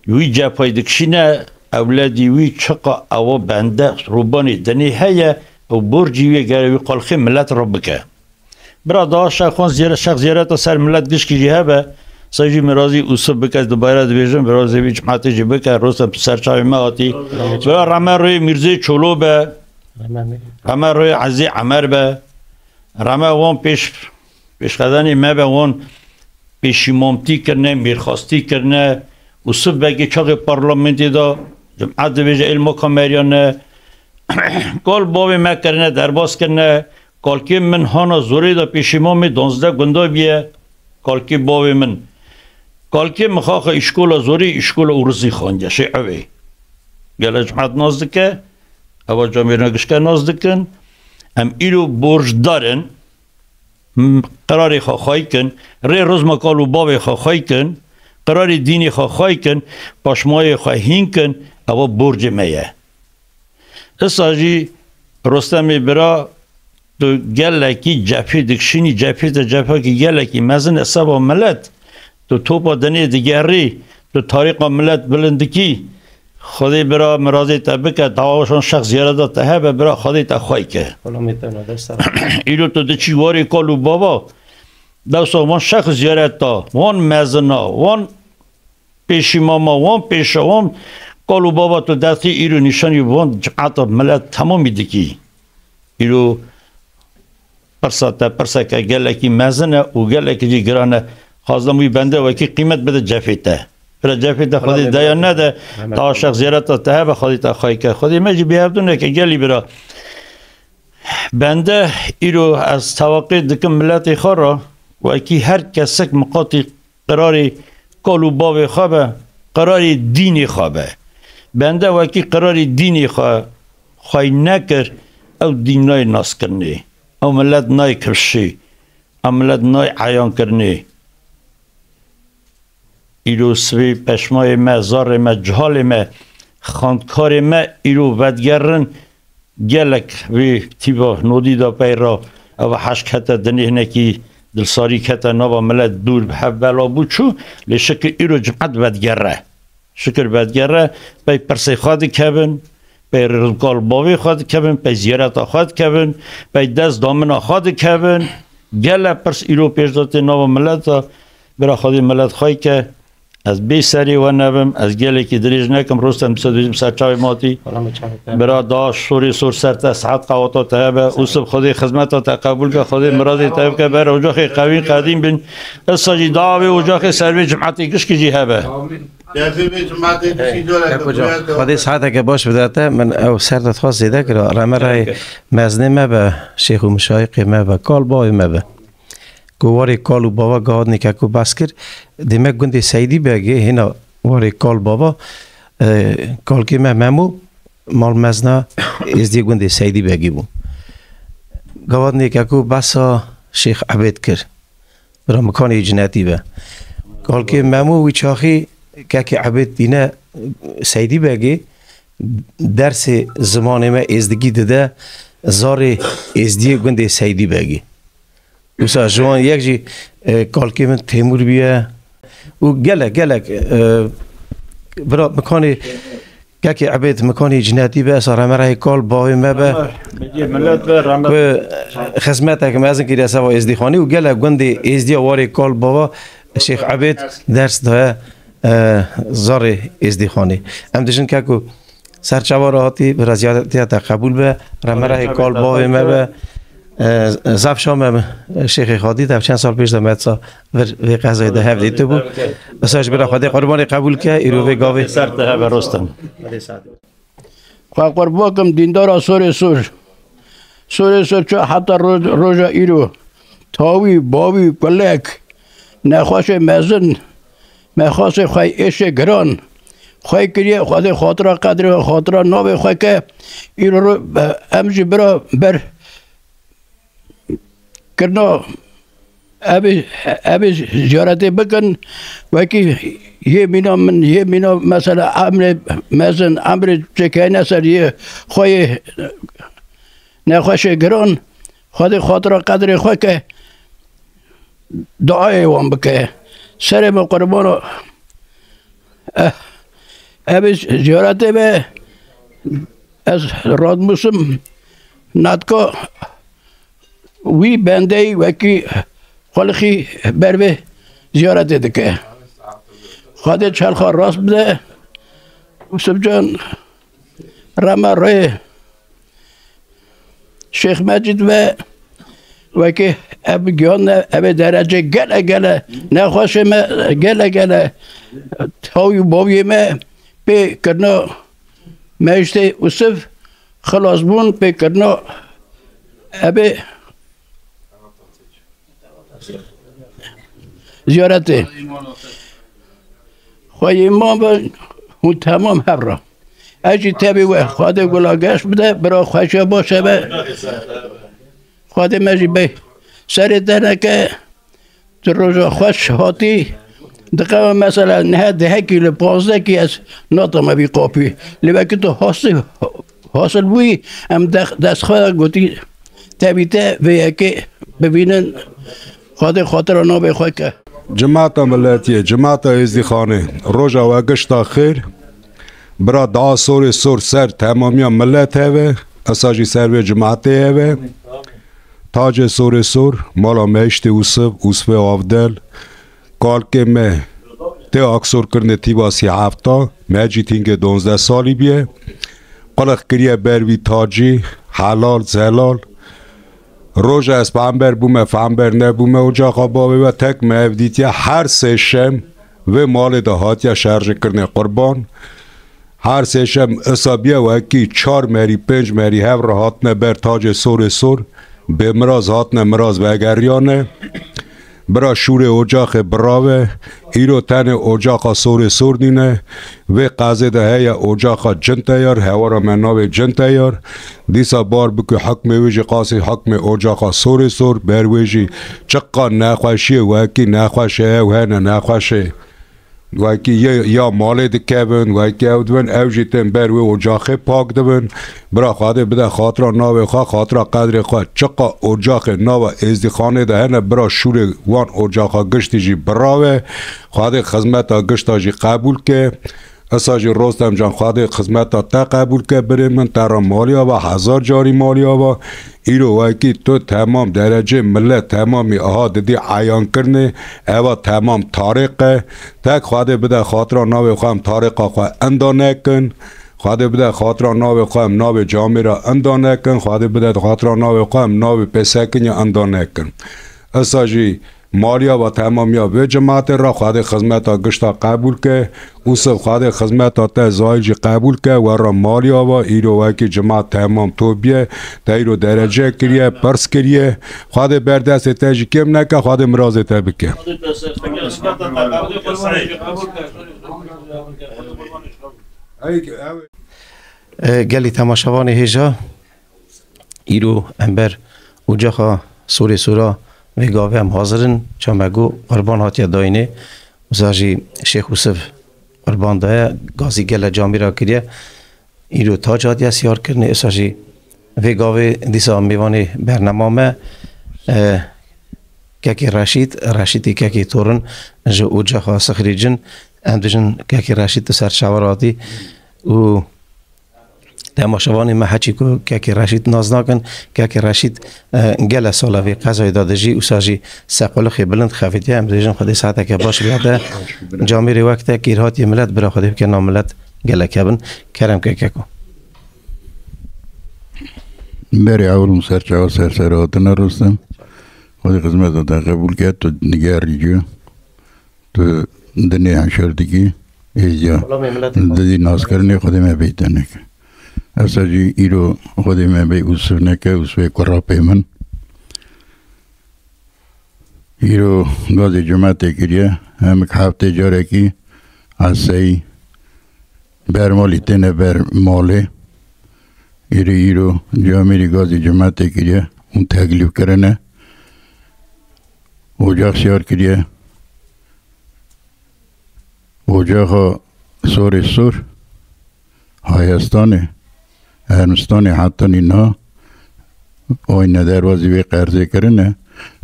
wî cephayê dikişîne, ewledî wî çiqa ewa bende rûbanê dinê heye û borcî wî ye gere wî qulxê milet re bike. Bira daha şexwan ziyare-, şex ziyareta ser milet gişkî jî hebe. Sa jî mirazî Usuf bike, ez dubayra dibêjim, mirazî vî cimetê jî bike, Rostem tu ser çavê me hatî. Bira reme rê Mîrzê Çolo be, reme rê Ezî Emer be, reme wan pêş, pêşxedanê me be, wan pêşîmamtî kirine, mêrxastî kirine. Usuf Begê çaxê parlamentê de, cimet dibêje êl maka meriyan e. Kal bavê me kirine, derbas kirine. Kalkê min hana zorê de pêşîmamê duwazdeh gunda bîye. Kalkê bavê min. Kalkê min xaxa îşkola zorê, îşkola Urizî xandiye, şê evê. Gele cimet nas dike, eva camêrna gişke nas dikin. Em îro borcdar in, m-, qirarê xwe xway kin, rê rizma kal û bavê xwe xway kin, qirarê dînê xwe xway kin, paşmayê xwe hîn kin, eva borcê me ye. Isa jî Rostemê bira, tu gelekî cephê dikişînî, cephê te cephekî gelekî mezin e seba milet, tu topa dinê digerî, tu tarîqa milet bilind dikî. Xwedê bira mirazê te bike, tawaşan şex ziyareta te hebe, bira Xwedê te xwey ke. Xulamê te ne dest ser. Îro tu diçî warê kal û bava, dewsa wan şex ziyareta, wan mezina, wan pêşîmama, wan pêşa, wan kal û bava tu destî îro nîşanî wan cimeta milet temamî dikî. Îro pirsa te pirseke gelekî mezin e û gelekî jî giran e. Xwazim wî bende wekî qîmet bide cefê te. Bira cefê te Xwedê deya nede, ta şex ziyareta te hebe Xwedê te xwey ke. Xwedê me jî bêhevdû neke gelî bira. Bende îro ez tewaqê dikim miletê xwe re, wekî her kesek miqatî qirarê kal û bavê xwe be, qirarê dînê xwe be. Bende wekî qirarê dînê xwe xwey nekir, ew dîn nayê naskirinê. Ew milet nayê kifşê. Ew milet nayê eyankirinê. Îro sibê peşmayê me, zarê me, cihalê me, xandkarê me îro vedigerin. Gelek vê tîva nodî de pey re eva heş kete dinê hinekî dilsarî kete nava milet dûr bi hev bela bû çû, lê şikir îro cimet vedigere. Şikir vedigere, pey pirsê xwe dikevin, pey rizgal bavê xwe dikevin, pey ziyareta xwe dikevin, pey dest damina xwe dikevin. Gele pirs îro pêş de tê nava milet de, bira Xwedê milet xwey ke. Ez bê serê we nebim, ez gelekî dirêj nekim, Rostem, tu dibêjim ser çavê matî. Bira da şorê sor ser te, saet qawata te hebe. Usuf, Xwedê xizmeta te qebûl ke, Xwedê miradê te bike, ber ocaxê qewîn qedîm bin. Issa jî da vê ocaxê ser vê cimetê gişkî jî hebe. Cefê vê cimetê gişkî cure Keko can, Xwedê saeteke baş bide te, min ew ser te dixwest zêde kira. Reme rayê mezinê me be, şêx û mişayiqê me be, kal bavê me be. Ku warê kal û bava gahadinê ke ku behs kir, demek gundê Seydî Begê hêna warê kal bava, e, kalkê me Memo, mal mezna êzdiyê gundê Seydî Begê bû. Gavadinê keko behsa Şêx Ebêd kir. Bira Mikanê Cinetî be. Kalkê Memo wî çaxî kekê Ebêd tîne Seydî Begê, dersê zimanê me êzdikî dide zarê êzdiyê gundê Seydî Begê. Wisa ji wan yek jî, e, kalkê min Têmûr bûye. Û gelek, gelek, e, bira Mikanê, kekê Ebêd Mikanê Cinetî be, esa remerehê kal bavê me be. Millet be, remer- Ku xizmetek mezin kiriye seba Êzdîxanê û gelek gundê Êzdiya warê kal bava Şêx Ebêd ders daye, e, zarê Êzdîxanê. Em dijin keko Ser çava re hatî, bira ziyaretiya te qebûl be, remerehê kal bavê me be. E, zaf şa me, Şêxê Xadî, te çend sal pêş de me sa vir vê qezayê de hev dîtibû. Esa ji bira Xwedê qurbanê qebûl ke, îro vê gavê. Ser te hebe Rostem. Xwe qurban kim dîndara Sorê Sor. Sorê Sor çi heta ro-, roja îro. Tawî, bavî, kulek, nexweşê mezin, nexweşê xwe êşê giran, xwe kiriye, Xwedê xatira qedrê, xatira navê xwe ke, îro ro-, em jî bira ber kirina evê, evê ziyaretê bikin, wekî yê mîna min, yê mîna mesela emrê mezin, emrê çêkeyne ser yê xwe yê nexweşê giran, Xwedê xatira qedrê xwe ke, duayê wan bike. Serê me qurbana, eh, evê ziyaretê be, ez radmûsim natka wî bendeyî wekî xulixî ber vê ziyaretê dike. Xwedê çelxa rast bide. Usifcan, rema rê Şêx Mecîd ve wekî ev giyan ne, ev ê derecê gele gele nexweşê me gele gele tawî baviyê me pê kirina mehiştê Usif xilas bûn pê kirina ev ê ziyaretê. Xweyê ma be hûn temam hev re. Ez jî tevî we Xwedê gula geş bide, bira xweşiya baş hebe. Xwedê me jî bey. Serê te neke tu roja xweş hatî. Diqewe mesela nehe dehekî li pazdehkî ez natame vî qapî. Lê wekî tu hasî hasil bûyî, em dex-, dest xwe gotî tevî te vê yekê bibînin. Xwedê xatira navê xwe ke. Cimata miletiyê, cimata Êzdîxanê, roja we gişta xêr. Bira dua Sorê Sor ser temamiya milet heve, esa jî ser vê cimatê heve. Tacê Sorê Sor, mala mehiştê Usif, Usfê Avdel, kalkê me tê aksorkirinê tîba sî hefta, me cî tîngê donzdeh salî bûye. Qulix kiriye ber vî tacî, helal, zelal. Roja ez peyamber bûme, peyamber nebûme, ocaxa bavê we tek me ev dîtiye, her sêşem vê malê de hatiye şerjê kirinê qurban. Her sêşem isa biye wekî çar merî, pênc merî hev re hatine ber tacê Sorê Sor, bê miraz hatine, miraz vegeriyane. Bira şûrê ocaxê birave, îro tenê ocaxa Sorê Sor nîne. Vê qezê de heye ocaxa Cinteyar, hewara me navê Cinteyar. Dîsa bar bikû hukmê wê jî qasî hukmê ocaxa Sorê Sor, ber wê jî çiqa nexweşiyê wekî nexweşê ew hene, nexweşê wekî yê, ya malê dikevin, wekî ew dibin, ew jî tên ber wê ocaxê pak dibin. Bira Xwedê bide xatira navê xwe, xatira qedrê xwe. Çiqa ocaxê nava Êzdîxanê de hene, bira şûrê wan ocaxa giştî jî birave. Xwedê xizmeta gişta jî qebûl ke. Esa jî Rostem can, Xwedê xizmeta te qebûl ke birê min, te re maliya be, hezar carî maliya be. Îro wekî tu temam derecê milet temamî aha didî eyan kirinê, eva temam tarîq e. Tek Xwedê bide xatira navê xwe em tarîqa xwe enda nekin. Xwedê bide xatira navê xwe em navê camêra enda nekin. Xwedê bide xatira navê xwe em navê pêsekiniya enda nekin. Esa jî maliya ve temamiya vê cimatê re Xwedê xizmeta gişta qebûl ke. Usif Xwedê xizmeta te zayîl jî qebûl ke, we re maliya ve îro wekî cimat temam to biye, te îro derece kiriye, pirs kiriye. Xwedê ber destê te jî kêm neke, Xwedê mirazê te bike. E, gelî temaşevanê hêja, îro em ber Ocaxa Sorê Sora vê gavê em hazir in. Çameku qurban hatiye dayînê. Wisa jî Şêx Ûsiv qurban daye. Gazî gele camîra kiriye. Îro tac hatiye siyarkirinê. Wisa jî vê gavê dîsa mêvanê bernama me, e, Kekê Reşîd, Reşîdê Kekê Torin ji Ocaxa Sixrî Cin. Em dijin Kekê Reşîd tu ser çawa ratî û temaşevanê me heçî ku Kekê Reşîd nas nakin, Kekê Reşîd, e, gele sala vê qezayê de dijî, wisa jî seqolixê bilind xevitiye. Em dibêjin Xwedê saeteke baş bihate. Camêrê wek te kêrhatiyê milet, bira Xwedê bike nav milet gelek hebin. Kerem ke keko. Berê ewil min ser çawa ser ser hatine rostim. Xwedê xizmeta te qebûl ke, tu digerî cû. Tu dinê heşer dikî, êziya Xulamê miletê xwe. Didî naskirinê Xwedê me beyte neke. Esa jî îro Xwedê me bey Ûsiv neke, Ûsivê kurapê min. Îro gazê cumetê kiriye, hemik heftê carekî eseyî bermalî têne ber malê. Îro, îro camêrî gazê cumetê kiriye û teklîf kirine. Ocax şiyar kiriye. Ocaxa Sorê Sor, Hayestanê, Ermistanê heta nîna ayne derbazî vê qerzê kirine,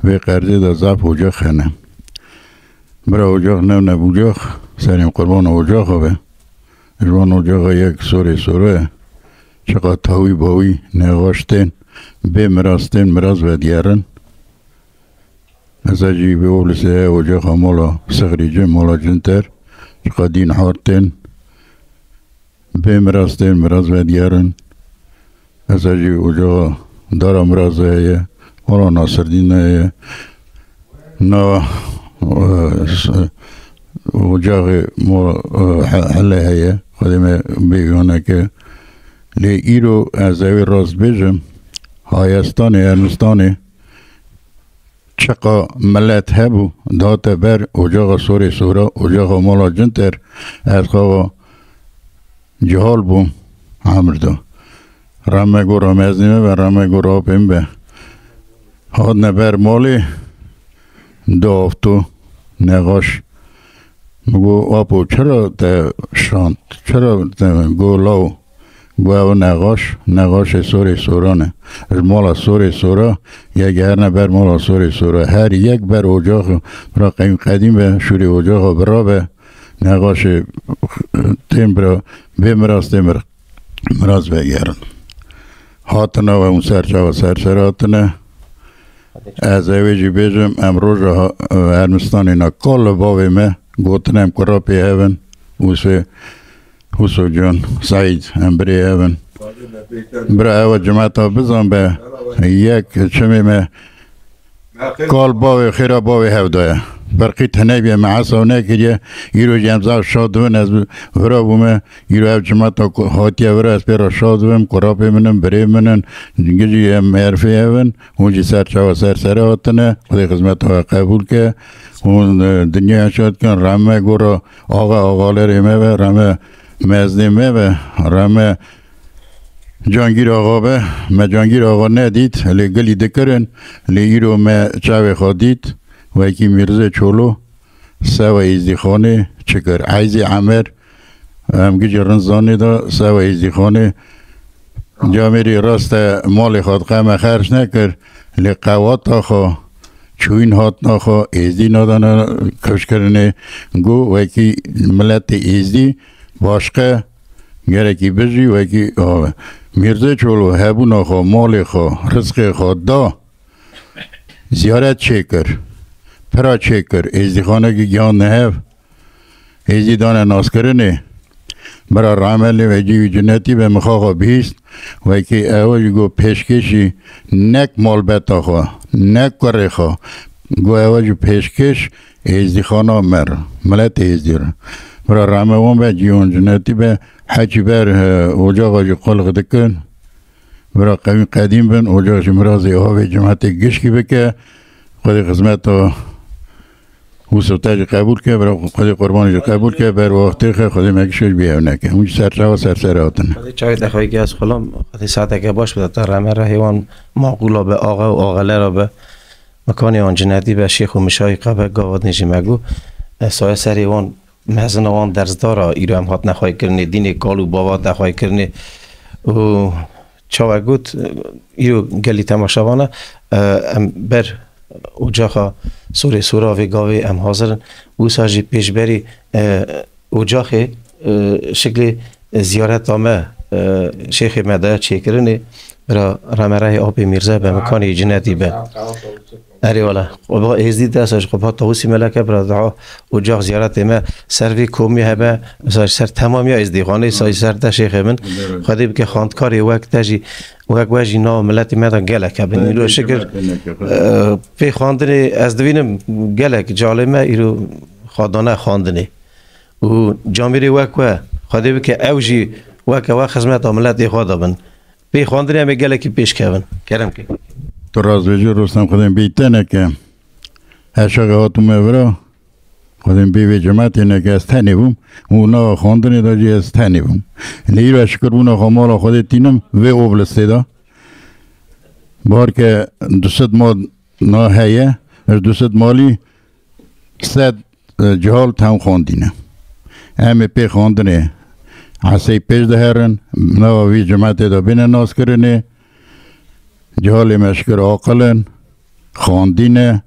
vê qerzê de zaf ocax hene. Bira ocax ne ne ocax, serên qurbana ocaxa be. Ji wan ocaxa yek Sorê Sor e. Çiqa tawî bawî nexaş tên, bê miraz tên, miraz vedigerin. Esa jî bi olisê ocaxa mala Sixrî Cin, mala Cinter, çiqa dîn har tên, bê miraz tên, miraz vedigerin. Esa jî ocaxa dara mirazê heye, mala Nasirdîn heye. Na, e, s-, ocaxê mo-, e, he-, hele heye. Xwedê me bêvî neke. Lê îro ez ewê rast bêjim, Hayestanê, Ermistanê, çiqa milet hebû, date ber ocaxa Sorê Sora, ocaxa mala Cinter, ez xawa cihal bûm, emir da. Reme gora mezinê me be, reme gora apê min be. Hatine ber malê, du afto nexaş. Min got, "Apo, çira te şand? Çira te?" Got, "Law." Got, "Ew nexaş, nexaşê Sorê Soran e. Ji mala Sorê Sora, yek herine ber mala Sorê Sora. Her yek ber ocax, bira qewî qedîm be, şûrê ocaxa bira be. Nexaşê tên bira, bê miraz tên bira, miraz vegerin." Hatine we hûn ser çawa ser ser hatine. Ez ewê jî bêjim, em roja ha-, Ermistanê ne kal li bavê me, gotin em kurapê hev in, Hûsê, Hûso Can, Seîd, em birê hev in. Bira ewa cimeta bizan be, yek çimê me kal bavê, xêra bavê hev daye. Berqî tenê bîye, me hesab nekiriye, îro jî em zaf şad dibin, ez vira bûme, îro ev cimeta ku hatiye vira, ez pê re şad dibim, kurapê min in, birê min in, gijî em merfê hev in, hûn jî ser çawa ser serê hatine, Xwedê xizmeta we qebûl ke. Hûn, e, dinyaya şad kin, rehme gora axa axalerê me be, rehme mezdê me be, rehme Cangîr axa be. Me Cangîr axa nedît, lê gilî dikirin, lê îro me çavê xwe dît, wekî Mîrzê Çolo, sewa Êzdîxanê çi kir. Eyzê Emer, em gijî rind zanê de sewa Êzdîxanê camêrî raste malê xwe diqeme xerc nekir, lê qewata xwe, çûyîn hatina xwe, Êzdî nadane kifşkirinê, got, wekî miletê Êzdî başqe gerekî bijî, wekî ave. Mîrzê Çolo hebûna xwe, malê xwe, rizqê xwe da, ziyaret çêkir, pira çêkir, Êzdîxanekî gihandine hev, Êzdî dane naskirinê. Bira rehme lê vekî wî cinetî be, min xaxa bihîst, wekî ew jî got pêşkêşî nek malbeta xwe, nek kurê xwe, got ew jî pêşkêş Êzdîxana me re, miletê Êzdî re. Bira rehme wan be, cî wan cinetî be, heçî ber, e, ocaxa jî qulix dikin. Bira qewî qedîm bin, ocax jî mirazê avê cimetê gişkî bike. Xwedê xizmeta Wisa te jî qebûl ke, bira Xwedê qurbanê jî qebûl ke, ber wextê xe Xwedê me kişo jî bêhev neke. Hûn jî ser çawa ser ser hatin. Xwedê çavê te xweyî ke ez xulam, Xwedê saete ke baş bide te reme re hêwan maqûla be, axe û axelera be. Mekanê wan cinetî be, şêx û mişayî qebe gava din jî me got. E, saye serê wan mezina wan dersdara îro em hatine xweykirinê, dînê kal û bava te xweykirinê. Û çawa got, îro gelî temaşevana, e, em ber ocaxa sorê sora vê gavê em hazir in. Wisa jî pêşberî, e, ocaxê, e, şiklê ziyareta me, e, şêxê me de çêkirinê. Bira Remerehê Apê Mîrze be, mikanê cinetî be. Erê wala. Quba Êzdî de, sa ji Quba Tawusî Meleke bira daha ocax ziyaretê me ser vê komî hebe, sa ji ser temamiya Êzdî xanê, sa ji ser te şêxê min. Xwedê bike xwendkarê wek te jî, wek we jî nav miletê me de gelek hebin. Îro şikir, e, pê xwendinê ez divînim gelek calê me îro xwedane xwendinê. Û camêrê wek we, Xwedê bike ew jî weke we xizmeta miletê xwe de bin. Pê xwendinê em ê gelekî pêş kevin. Kerem ke. Tu rast vêjî Rustem, Xwedê bê te neke. Eşaxê hatûme vira. Xwedê bê vê cematê neke, ez tenê bûm. Û nava xwendinê de jî ez tenê bûm. Lê îro ez şikir bûna xwe mala Xwedê tînim vê oblistê de. Bar ke du sed mal na heye, ji du sed malî sed, e, cihal tem xwendî ne. Em ê pê xwendinê esey pêş diherin, nava vî cimetê de bêne naskirinê. Cihalê me şikir aqil in, xwendî ne,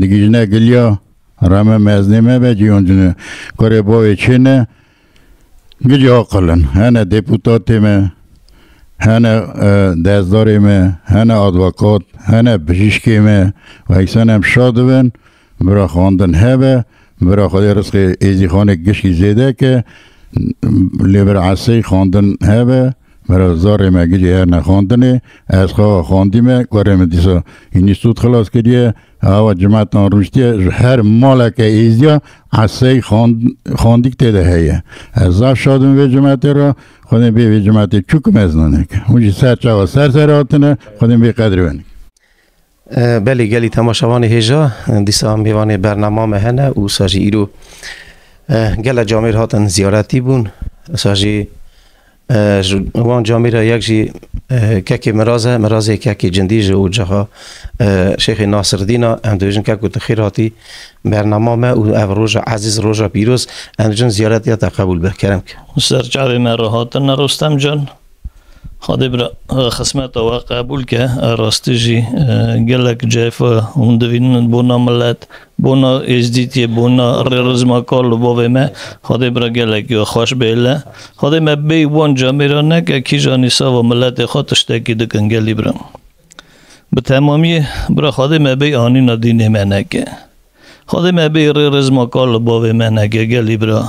digihîjine giliya, reme mezinê me be, cî hûn cine kurê bavê çê ne, gicî aqil in. Hene deputatê me, hene, e, dezdarê me, hene advokat, hene bijîşkê me, û eksen em şa dibin, bira xwendin hebe, bira Xwedê rizqê êzîxanê gişkî zêde ke, lê bira esey xwendin hebe, bira zarê me gicî herne xwendinê, ez xwe xwendî me, kurê min dîsa înîstût xilas kiriye, awa cimetan rûniştiye, ji her maleke êziya esey xwend-, xwendîk tê de heye. Ez zaf şad im vê cimetê re, Xwedê bê vê cimetê çûk mezin neke. Hûn jî ser çava ser ser hatine, Xwedê bê qedrê we neke. E, belê gelî temaşevanê hêja, e, dîsa mêvanê bernama me hene û wisa jî îro, e, gele camêr hatin ziyaretî bûn. Wisa jî, e, ji wan camêra yek jî, e, kekê Miraz e, Mirazê kekê cindî ji ocaxa, e, Şêxê Nasirdîn a. Em dibêjin keko tu xêr hatî bernama me û ev roja ezîz, roja pîroz, em dibêjin ziyaretiya te qebûl be. Kerem ke. Ser çavê me re hatine Rustem can. Xwedê bira, e, xizmeta we qebûl ke, e, rastî jî, e, gelek cefa hûn divînin bona milet, bona êzdîtiyê, bona rêrizma kal û bavê me. Xwedê bira gelek yo xweş bêle. Xwedê me bê wan camêra neke, kîjanî sava miletê xwe tiştekî dikin gelî bira. Bi temamiyê bira Xwedê me bê anîna dînê me neke. Xwedê me bê rêrizma kal û bavê me neke gelî bira.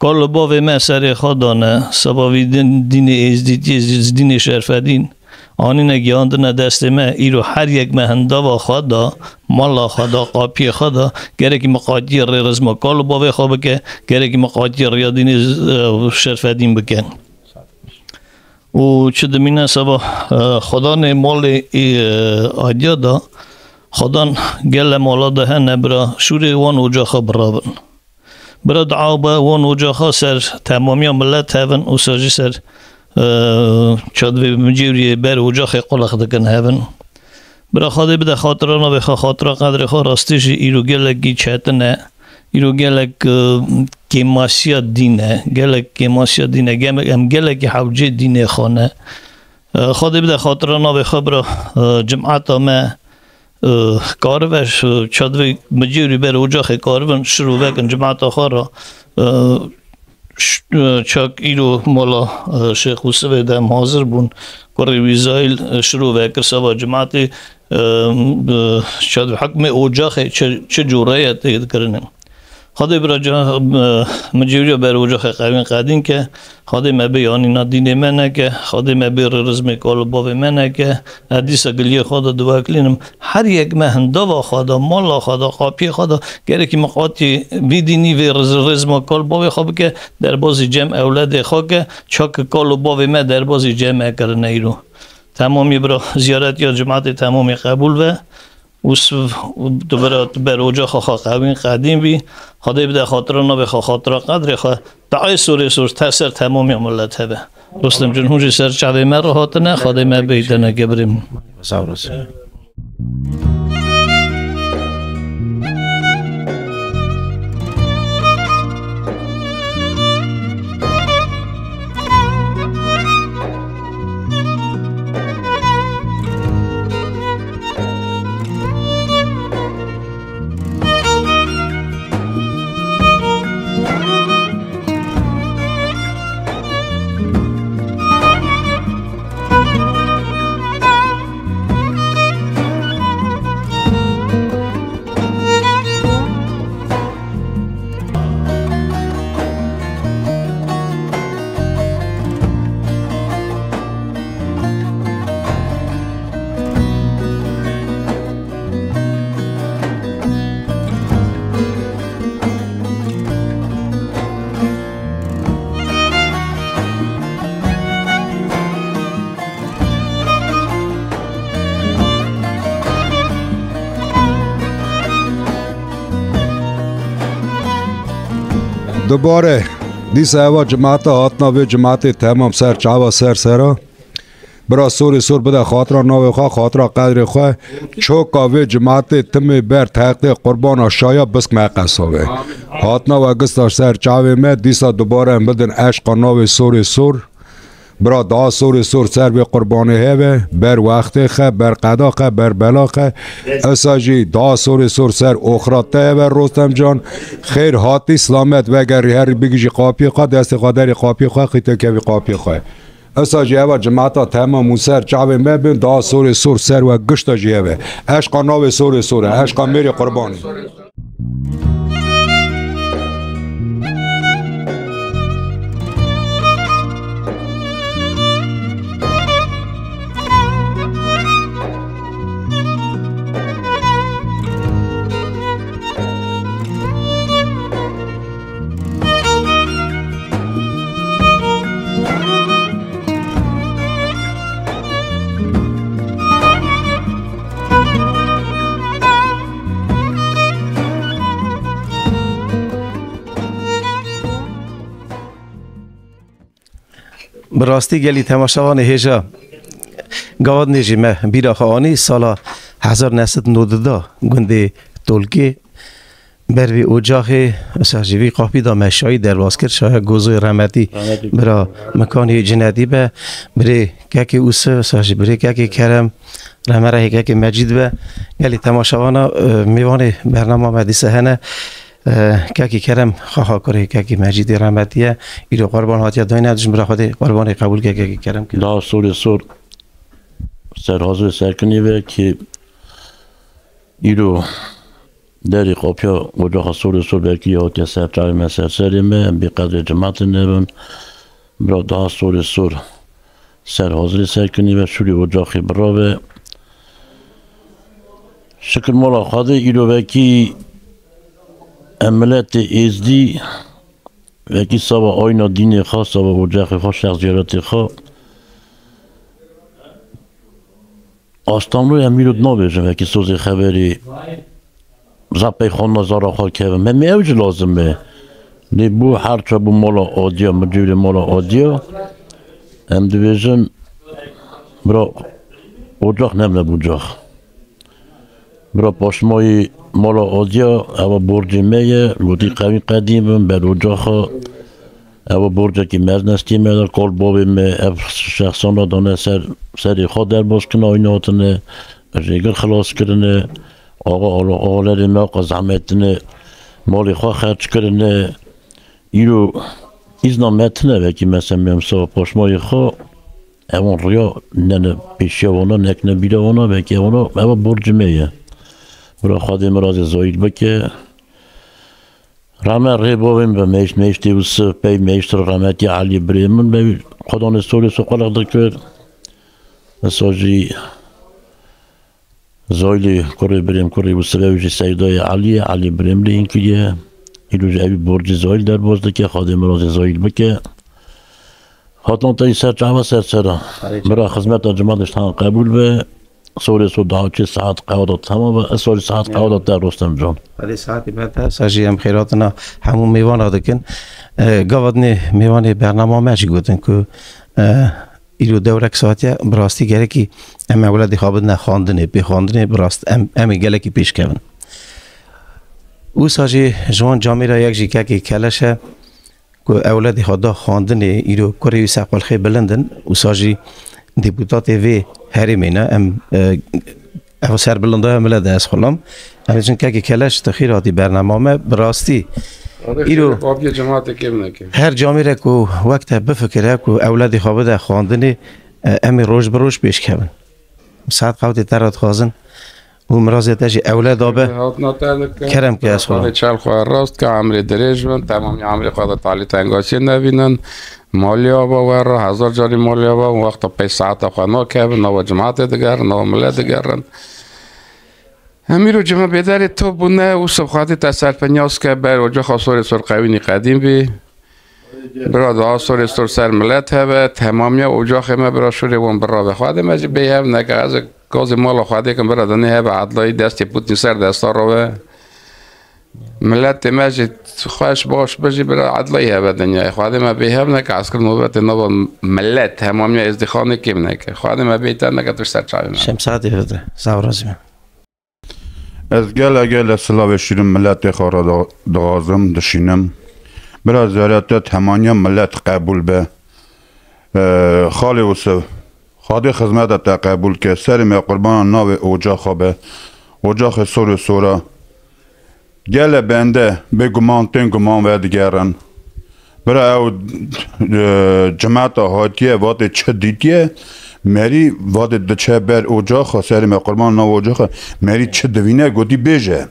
Kal û bavê me serê xwe dane, seba vî din, dînê êzdîtiyê, dînê şerfedîn, anîne gihandine destê me, îro her yek me hindava xwe da, mala xwe da, qapiyê xwe da, gerekî miqatiyê rêrizma kal û bavê xwe bike, gerekî miqatiyê riya dînê, e, şerfedîn bike. Û çi dimîne seba, e, xwedanê malê, e, adiya da, xwedan gele mala de hene bira, şûrê wan ocaxa birabin. Bira dua be wan ocaxa ser temamiya milet hevin û ser jî ser, e, çadivê micêwriyê ber ocaxê qulix dikin hevin. Bira Xwedê bide xatira navê xwe, xatira qedrê xwe, rastî jî îro gelekî çetin e. Îro gelek, e, kêmasiya dîn e. Gelek kêmasiya dîn e. Gem-, em gelekî hewcê dînê xwe ne. E, Xwedê bide xatira navê xwe bira, e, cimata me, e, karive, ş-, çadivê micêwrî ber ocaxê karivin, şiro vekin cimata xwe re, e, ş-, e, çak îro mala, e, Şêx Wisivê de em hazir bûn. Kurê wî Zayîl, e, şiro vekir seba cimatê, e, e, çad hikmê ocaxê çi, çi cûre ye tê dikirinê. Xwedê bira ca, e, min cêwriya ber ocaxê qewîn qedîn ke, Xwedê me bê yanîna dînê me neke, Xwedê me bê rêrizmê kal û bavê me neke, ez dîsa giliyê xwe de diweklînim. Her yek me hindava xwe de, mala xwe de, qapiyê xwe de, gerekî miqatî vî dînî vê riz-, rêzma kal bavê xwe bike, derbazî cem ewledê xwe ke, çak kal û bavê me derbazî cem me kirine îro. Temamî bira ziyaretiya cimatê temamî qebûl ve. Û siv û dubira tu ber ocaxa xwe qewîn qedîm bî, Xwedê bide xatira navê xwe, xatira qedrê xwe, dayê sorê sor te ser temamiya milet hebe. Rostem Cun, hûn jî ser çavê me re hatine, Xwedê me bêdene gebrê min. Sağ olasın. Dubare dîsa eva cimata hatina vê cimatê temam ser çava ser sera. Bira sorê sor bide xatira navê xwe, xatira qedrê xwe. Çoka vê cimatê timê ber teqtê qurbana şaya bisk me qesavê. Hatina we gista ser çavê me, dîsa dubare em bidin eşqa navê sorê sor. Bira daha sorê sor ser vê qurbanê heve, ber wextê xe, ber qeda xe, ber bela xe. Esa jî daha sorê sor ser oxira te heve Rostem Can. Xêr hatî, silamet vegerî, herî bigijî qapiyê xwe, destê xwe derî qapiyê xwe, qîtê kevî qapiyê xwe. Esa jî eva cimata temam û ser çavê me bin, daha sorê sor ser we gişta jî heve. Eşqa navê sorê sor e, eşqa mêrê qurbanê. Bi rastî gelî temaşevanê hêja gava dinê jî me bîra xwe anî sala hezar neh sed nod da gundê Tolkê ber vî ocaxê, esa jî vî qapî da me şayî derbas kir, şaya Gozoyê rehmetî. Rehmetî. Bira Mikanî Cinedî be, birê kekê Ûsiv, esa jî birê kekê Kerem, rehme rehê kekê Mecîd be. Gelî temaşevana, e, mêvanê bernama me dîse hene. E, kekê Kerem, xaxa kurê kekê Mecîdê rehmetî ye. Îro qurban hatiye dayne, dijmin bira Xwedê qurbanê qebûl ke kekê Kerem ke. Daha sorê sor ser hazirê serkinî ve ki îro derî qapiya ocaxa sorê sor belkî hatiye ser çavê me, ser serê me, em bê qedrê cimatê nebin. Bira daha sorê sor ser hazirê serkinî ve şûrê ocaxê birave. Şikir mala Xwedê îro vekî em miletê êzdî vekî sava ayna dînê xwe, sava ocaxê xwe, şexsiyetê xwe. Astamlû em îro nabêjin vekî sozê xeberî. Zapey xanna zara xwe kevin. Me, me ew jî lazim e. Lê bû her çabû mala adiya, micûrê mala adiya. Em dibêjin, bira, ocax nemne bûcax. Bira paşmayî mala adiya, ewa borcê me ye. Gotî qewî qedîm bin, ber ocaxa. Ewa borcekî mezin e stê me de, kal bavê me, ev şexsan re dane ser, serê xwe derbas kirine, ayna hatine, rêgir xilas kirine, axa, axa, axalerê me axa zehmetine, malê xwe xerc kirine. Îro îzna me tine, vekî me semê em sava paşmayê xwe, ewan riya nene pêşiya wana, nekine bîra wana, vekî ewana, ewa borcê me ye. Bira Xwedê mirazê zayîd bike. Rehme rê bavê min be, mehişt, mehiştê Ûsiv, pey mehişt re rehmetî Elî birê min be, Xudanê sorê soqalek dikir. Esa jî Zoylê kurê birê min, kurê Ûsiv, ew jî Seydayê Elî ye, Elî birê min lê hîn kiriye. Îro jî ew borcê Zoyl derbas dike, Xwedê mirazê Zoyl bike. Hatina te jî ser çava ser sera. Bira xizmeta cima de ji te re qebûl be. sorê sor daha çi saet qewada tamam be, ez sorê saet qewada te Rostem can. Belê saetê me te, sa jî em xêratina hemû mêvana dikin. E, gava dinê mêvanê bernama me jî gotin ku, e, îro dewrek saetiye, bi rastî gerekî em ewledê xwe bidine xwendinê, pê xwendinê bi rast em, em ê gelekî pêş kevin. Wisa jî ji wan camêra yek jî kekê Keleş e ku ewledê xwe da xwendinê, îro kurê wî ser qulxê bilind in, wisa jî deputatê vê herêmê ne. Em, e, ev serbilinda ya milet de ez xulam. Em jin kekê Keleş tu xêr hatî bernama me. Bi rastî îro her camêre ku wek te bifikire ku ewledê xwe bide xwendinê, e, em ê roj bi roj pêş kevin. Saet qewtê te re dixwazin û mirazê te jî ewleda be. Hatina te dikim. Kerem ke ez xwe. Xwedê çel xwe rast ke, emrê dirêj bin, temamî emrê xwe de talî tengasiyê nebînin. Malê ava we re, hezar carî malê ava, wexta pêş saeta xwe nakevin, nava cimatê digerin, nava millet digerin. Em îro cime bêderê top bûne, wisa Xwedê te serfinyaz ke, ber ocaxa sorê sor qewînî qedîm bî. Bira, daha sorê sor ser milet hebe, temamiya ocaxê me bira şûrê wan bira be. Xwedê me jî bêhev neke, ez gazê mala Xwedê kim bira, dinê hebe edlayî destê Pûtîn ser desta re be. Miletê me jî xweş baş bijî bira, edlayî hebe dinyayê. Xwedê me bêhev neke, eskir nobetê nava milet, temamiya Êzdîxanê kêm neke. Xwedê me bêhter neke, tu ser çavê me. Şemsadê vide, sağ ol, razî me. Ez gele gele silavê şîrin miletê xwe re da-, dixwazim, dişînim. Bira ziyarete temaniya milet qebûl be. Ee, Xalê Ûsiv, Xwedê xizmeta te qebûl ke. Serê me qurbana navê ocaxa be. Ocaxê sorê sora. Gele bende bê guman tên guman vedigerin. Bira ew, e, cimeta hatiye, vatê çi dîtiye, merî vatê diçe ber ocaxa, serê me qurban nav ocaxa, merî çi divîne, gotî bêje.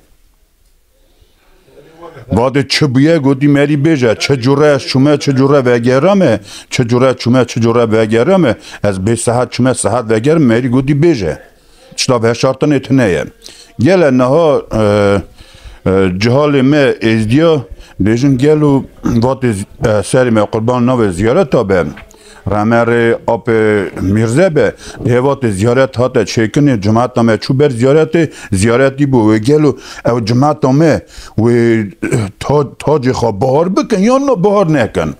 Vatê çi bûye, gotî merî bêje, çi cure ez çûme, çi cure vegerame, çi cure çûme, çi cure vegerame, ez bê sihet çûme, sihet vegerim, merî gotî bêje. Tişta veşartinê tune ye. Gele niha, e, e, cihalê me êzdiya bêjin gelo vatê z-, e, serê me qurban navê ziyareta be. Remerê apê Mîrze be. Dê vatê ziyaret hate çêkinê, cimata me çû ber ziyaretê, ziyaretî bû. Wê gelo ew cimata me wê, e, ta-, tacê xwe bahar bikin yan na bahar nekin?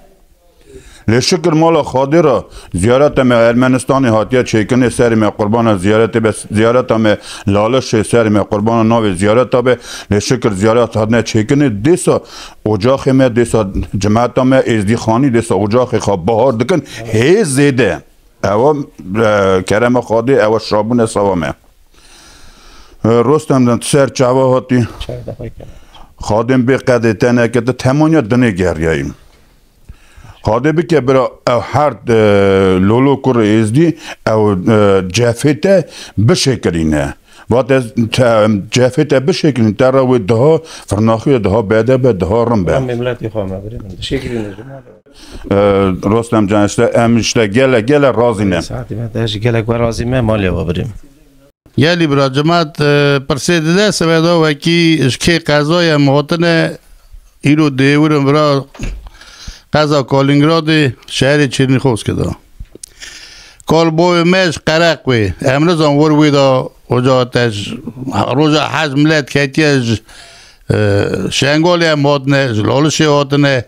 Lê şikir mala Xadê re ziyareta me Ermenistanê hatiye çêkinê, serê me qurbana ziyaretê be, ziyareta me Lalişê, serê me qurbana navê ziyareta be. Lê şikir ziyaret hatine çêkinê, dêsa ocaxê me, dêsa cimeta me Êzdîxanî, dêsa ocaxê xwe bahar dikin, hê zêde. Ewa, e, kerema Xadê, ewa şabûne sava me. E, Rostem din, tu ser çava hatî? Xadên bê qedê te neke, tu temanya dinê geriyayî. Xadê bike bira, ew her, e, lolo kurê êzdî, ew, e, cefê te bişêkirîne. Vat ez te, cefê te bişêkirîn, te re wê daha, firnaxî wê daha bede be, daha rin be. Em miletê xwe me birê min dişêkirîne ji mal. E, Rostem can, işte, em işte gele, gele razî ne. Saetê me te jî gelek we razî me, malê we birê min. Gelî bira, cimat, e, pirsê dide, seveda wekî ji kê qezayê em hatine, îro dêwirin vira qeza Kalîngradê, şeherê Çêrnîxovskê de. Kal bavê me ji Qereqwê, em nizan wir wê de oca te ji, roja hej milet ketiye ji, e, Şengalê em hatine, ji Lalişê hatine,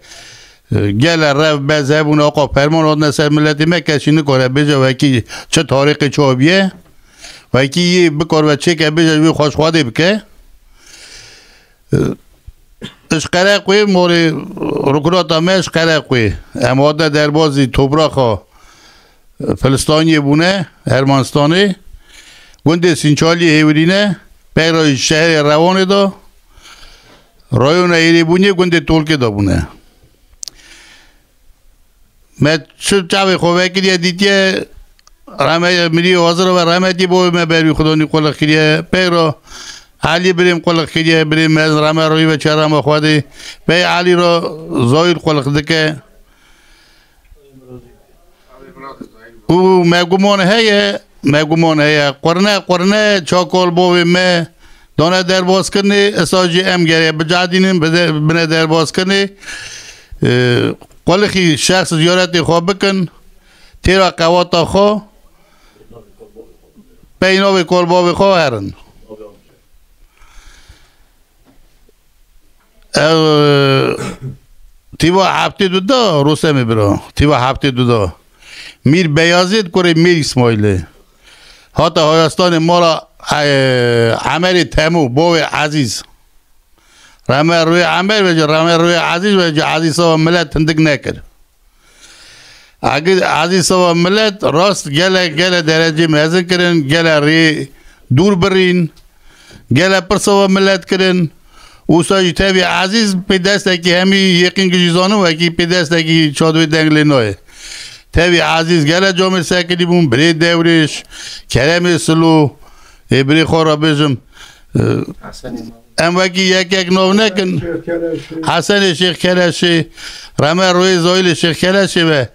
e, gele rev bez hebûne, aqa ferman hatine ser miletê me, kes jî nikare bêje wekî çi tarîxê çabiye. Wekî yê bikar ve çêke bêje, wê xweş Xwedê bike. Ji Qereqwê, morê ruknata me ji Qereqwê. Em hate derbazî topraxa Filistaniyê bûne, Ermenistanê. Gundê Sînçaliyê hêwirîne, peyra şehrê Rewanê de, rayona Êrêbûniyê gundê Tolkê de bûne. Me çi çavê xwe vekiriye dîtiye, rehme-, mirî hazir ve rehmetî bo me berî Xudanî qulix kiriye. Peyro Elî birêm qulix kiriye, birêm me rehme rûyî ve çerama Xwedê. Pey Elî ro Zoyîl qulix dike. Û me guman heye, me guman heye. Qurne, qurne, çakol bovê me. Dane derbazkirinê, esa jî em gerê bicadînin, bide-, bine derbazkirinê. E, qulixî şexs ziyaretê xwe bikin. Têra qewata xwe. Pey navê kol bavê xwe herin. Ev, tîva heftê du da, Rûstemê bira, tîva heftê du da. Mîr Beyazîd kurê Mîr Îsmaîlê. Hate hayastanê mala, e, Emerê Temû, bavê Ezîz. Reme rûyê Emer ve ci, reme rûyê Ezîz ve ci, Ezîz sava milet hindik nekir. Agi-, Ezîz sava milet rast gele, gele derecê mezin kirin, gele rê dûr birîn, gele pir sava milet kirin. Wisa jî tevî Ezîz pê destekî hemî yêqîn gijî zanin wekî pê destekî çadwê deng lê nayê. Tevî Ezîz gele camêr sekinî bûn, birê Dewrêş, Keremê Silo, ê birê xwe re bêjim, e, Em wekî yek yek nav nekin. Şêx Keleşê. Hesenê Şêx Keleşê, Reme Royê Zayilê Şêx Keleşê ve.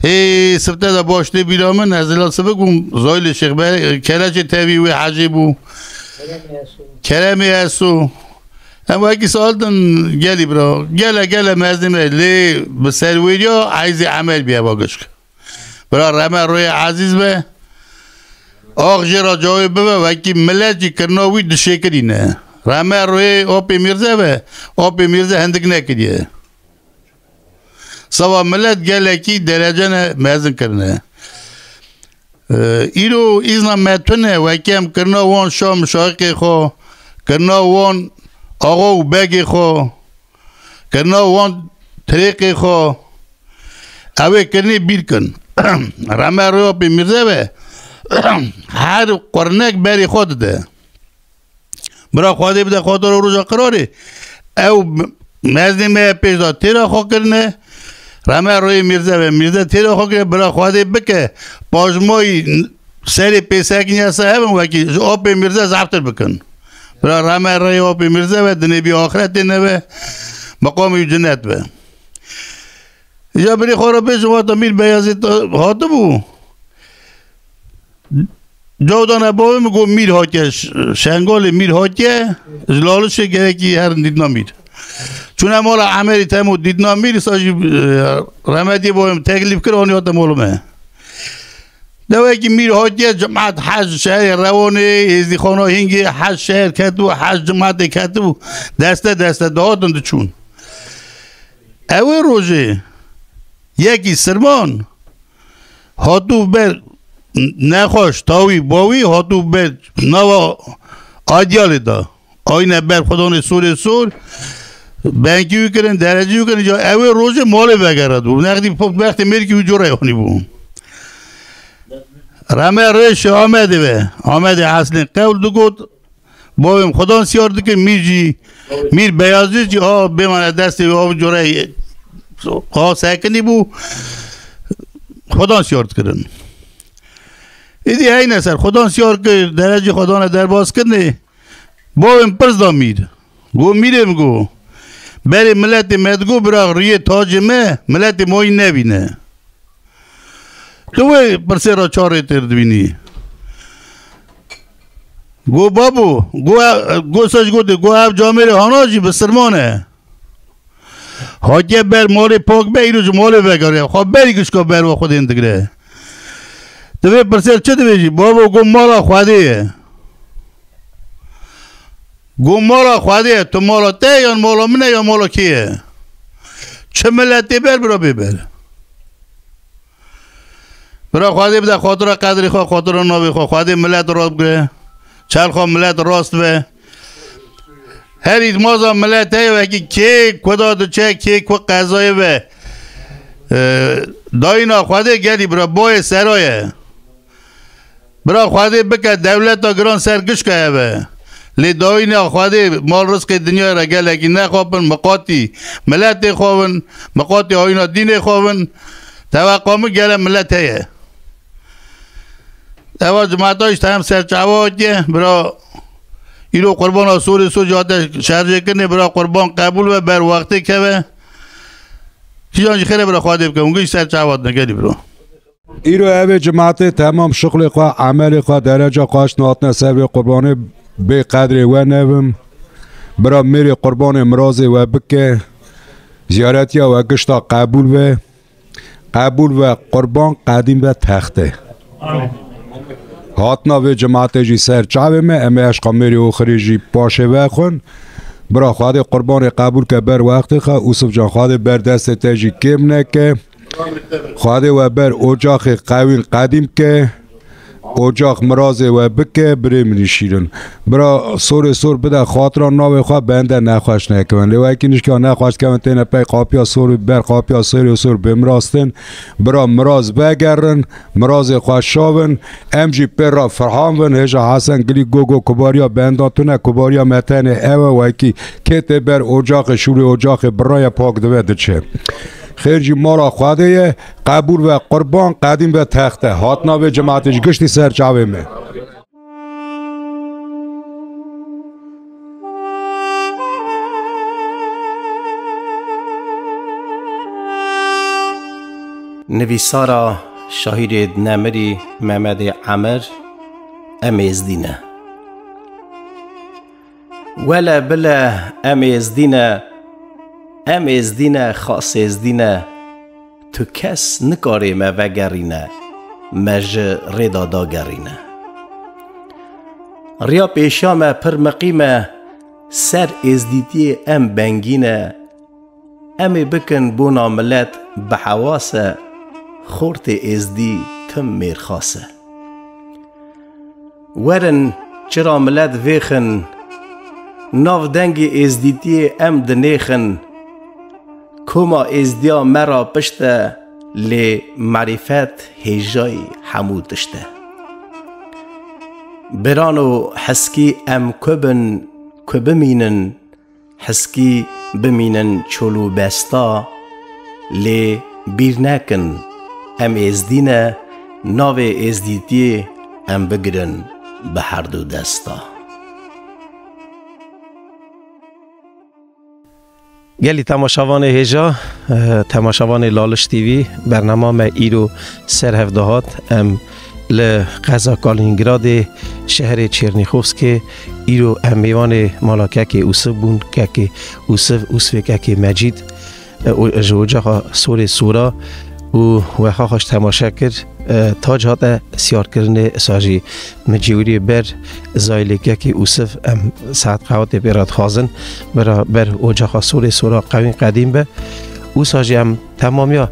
Hê sifte de baş tê bîra min, ez la sibik bûm, Zayilê Şêx Be-, Keleşê tevî wê hecê bû. Keremê Eso. Keremê Eso. Em wekî sal din gelî bira. Gele gele mezdî me lê bi serwêriya Eyzê Emer bî eva gişk. Bira Reme Royê Ezîz be. Ax jê re cawê bibe, wekî milet jî kirina wî dişêkirîne. Reme Royê Opê Mîrze be, Opê Mîrze hindik nekiriye. Sava milet gelekî derecene mezin kirine. Ee, îro îzna me tune, wekî em kirina wan şa mişayiqê xwe, kirina wan axa û begê xwe, kirina wan tirêqê xwe, ew ê kirinê bîr kin. Reme Royê Opê Mîrze be, her qurnek berê xwe dide. Bira Xwedê bide xatir û roja qirarê. Ew mezdê me ye pêş de têra xwe kirine. Reme Royê Mîrze ve Mîrze têra xwe kirine. Bira Xwedê bike pajmayî serê pêsekiniye se hebin wekî ji Opê Mîrze zeftir bikin. Bira Reme Royê Opê Mîrze ve dinê bî axretê neve. Meqamê wî cinet be. Ya birê xwe re bêjim, wata Mîr Beyazîd hatibû. Cawdana bavê min got, Mîr hatiye, Ş-, Şengalê Mîr hatiye, ji Lalişê gerekî herin dîtina Mîr. Çûne mala Emerî Temo dîtina Mîr, sa jî, e, remetî bavê min teklîf kir, anî hate mala me. Dewekî Mîr hatiye, cimat hej şehrê Rewanê, Êzdîxana Hingê, hej şehr ketibû, hej cimatê ketibû, deste deste dihatin diçûn. Ewê rojê yekî sirman hatû ber nexweş tawî bawî hatû ber nava Adyalê da. Ayne ber xwedanê sorê sor, benkî wî kirin, derecî wî kirin, ca ewê rojê malê vegeradibû. Nexdî bextê mêrkî wî cure yanî bû. Reme rêşê Amedê ve. Amedê eslên qewl digot. Bavê min Xudan siyar dikir, Mîr jî, Mîr Beyazît jî, a, bêmane destê wî, a, cure, a, sekinî bû. Xudan siyar dikirin. Îdî heyne ser, Xudan siyar kir, derecî Xudan e derbas kirinê. Bavê min pirs da Mîr. Go Mîrê min go. Berê miletê me digo, bira riyê tacê me, miletê moyî nebîne. Tu wê pirsê re çarê têr dibînî. Go babo, go, go se ji go de, go ev camêrê hana jî bi sirman e. Hatiye ber malê pak be, îro ji malê vegeriya. Xwe berî gişka ber we xwe dên digire. Tu vê pirsê çi dibêjî? Babo, go mala Xwedê ye. Go mala Xwedê ye, tu mala te ye, yan mala min e, yan mala kê ye? Çi miletê ber, bira bê ber. Bira Xwedê bide xatira qedrê xwe, xatira navê xwe. Xwedê milet rast bigire. Çel xwe milet rast be. Her îtmaza milet heye wekî kê ku da diçe, kê ku qezayê ve, e, dayîna Xwedê gelî bira bayê sera ye. Bira Xwedê bike dewleta giran ser gişka heve. Lê dayîna Xwedê mal rizqê dinyayê re gelekî nexapin, miqatî miletê xwe bin, miqatî ayîna dînê xwe bin. Teveqa min gele milet heye. Eva cimata işte hem ser çava hatiye, bira îro qurbana sorê sor hate şerjê kirinê, bira qurban qebûl ve ber wextê keve. Kîjan jî xêre bira Xwedê bike, hûn giş ser çava hatine gelî bira. Îro evê cimatê temam şixulê xwe, emelê xwe, dereca xwe şinatine ser vê qurbanê bê qedrê we nebim. Bira mêrê qurbanê mirazê we bike. Ziyaretiya we gişta qebûl be. Qebûl be qurban, qedîm be textê. Hatina vê cemaetê jî ser çavê me, em ê eşqa mêrê û xirê jî paşê vexwin. Bira Xwedê qurbanê qebûl ke ber wextê xwe, Ûsif can Xwedê ber destê te jî kêm neke. Xwedê we ber ocaxê qewîn qedîm ke. Ocax mirazê we bike, birê min şîrin. Bira sorê sor bide xatira navê xwe bende nexweş nekevin. Lê wekî nişka nexweş kevin têne pey qapiya sor û ber qapiya sorê sor bê mirastin. Bira miraz vegerin, mirazê xwe şavin. Em jî pê re firhan bin. Hêja Hesen Gilî Gogo kubariya benda tune, kubariya me tenê ew e, wekî kê tê ber ocaxê, şûlê ocaxê biraya pak dibe diçe. Xêr jî mala Xwedê ye, qebûl ve qurban, qedîm ve texte. Hatina vê cemaetê ji giştî ser çavê me. Nivîsara şahîrê nemirî Memedê Emir, em êzdî ne. Wele bile em êzdî ne, em êzdî ne, xas êzdî ne. Tu kes nikarê me vegerîne, me ji rêda dagerîne. Riya pêşiya me pir miqîm e, ser êzdîtiyê em bengî ne. Em ê bikin bona milet bi hewas e, xortê êzdî tim mêrxas e. Werin çira milet vêxin, nav dengê êzdîtiyê em dinêxin. Koma êzdiya me ra pişt e, lê merîfet hêjayî hemû tişt e. Birano heskî em ku bin, ku bimînin, heskî bimînin çol û besta, lê bîr nekin, em êzdî ne, navê êzdîtiyê em bigirin bi herdu desta. Gelî temaşevanê hêja, e, temaşevanê Laliş T V, bernama me îro ser hev dihat. Em li qeza Kalînîngradê, şeherê Çêrnîxovskê, îro em mêvanê mala kekê Ûsiv bûn, kekê Ûsiv, Ûsivê kekê Mecîd, e, û ji ocaxa Sorê Sora û we xaxa ji temaşe kir, e, tac hate siyarkirinê, isa jî mi cêwirî ber zayilê kekê Ûsiv em saet qewatê pê re dixwazin, bira ber ocaxa Sorê Sora qewîn qedîm be. Wisa jî em temamiya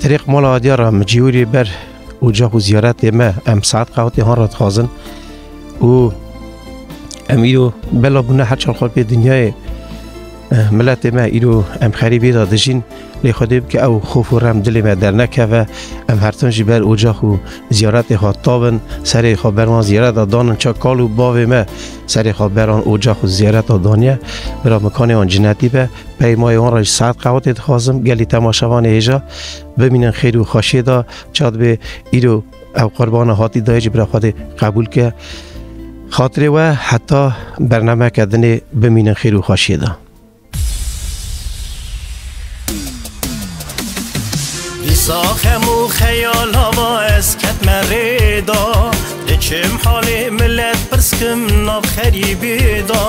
tirêq mala Adiya re mi cêwirî ber ocax û ziyaretê me, em saet qewatê han re dixwazin û em îro bela bûne her çar xwe pê dinyayê, eh, miletê me îro em xerîbiyê de dijîn, lê Xwedê bike ew xof û rem dilê me dernekeve, em her tim jî ber ocax û ziyaretê xwe tavin, serê xwe ber wan ziyaret de danin, ça kal û bavê me serê xwe ber an ocax û ziyaret de daniye, bira mikanê wan cinetî be, peymayê wan re jî saet qewatê dixwazim, gelî temaşevanê hêja, bimînin xêr û xweşiyê de, ça dibê îro ew qurbana hatî dayê jî bira Xwedê qebûl ke. Xatirê we heta bernameke dinê bimînin xêr û xweşiyê de. Dîsa xem û xeyala va ez ketme rêda, diçim halê milet pirskim nav xerîbê da.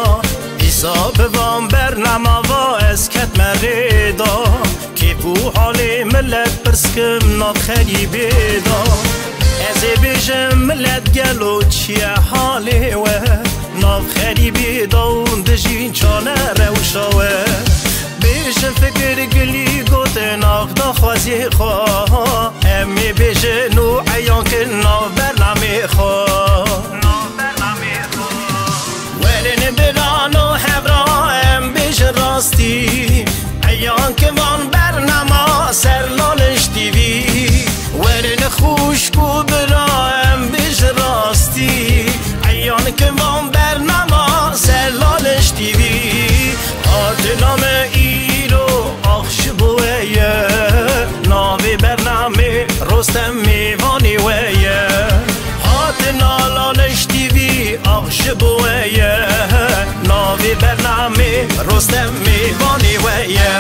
Dîsa bi van bernama va ez ketme rêda, kêf û halê milet pirskim nav xerîbê da. Ez ê bêjim milet gelo çi ye halê we? Nav xerîbê da û dijîn çane rewşa we. Bêjin fikir gilî gotin ax daxwazê xwe. Em ê bêjin û eyan kin nav bernamê xwe. Werin birano hevra em bêjin rastî. Eyan kin van bernama ser Laliş T V. Werin xwişk û bira em bêjin rastî. Eyan kin van bernama ser Laliş T V. Hatina me îro ax ji bo we ye. Navê bernamê Rostem mêvanê we ye. Hatina Laliş T V ax ji bo we ye. Navê bernamê Rostem mêvanê we ye.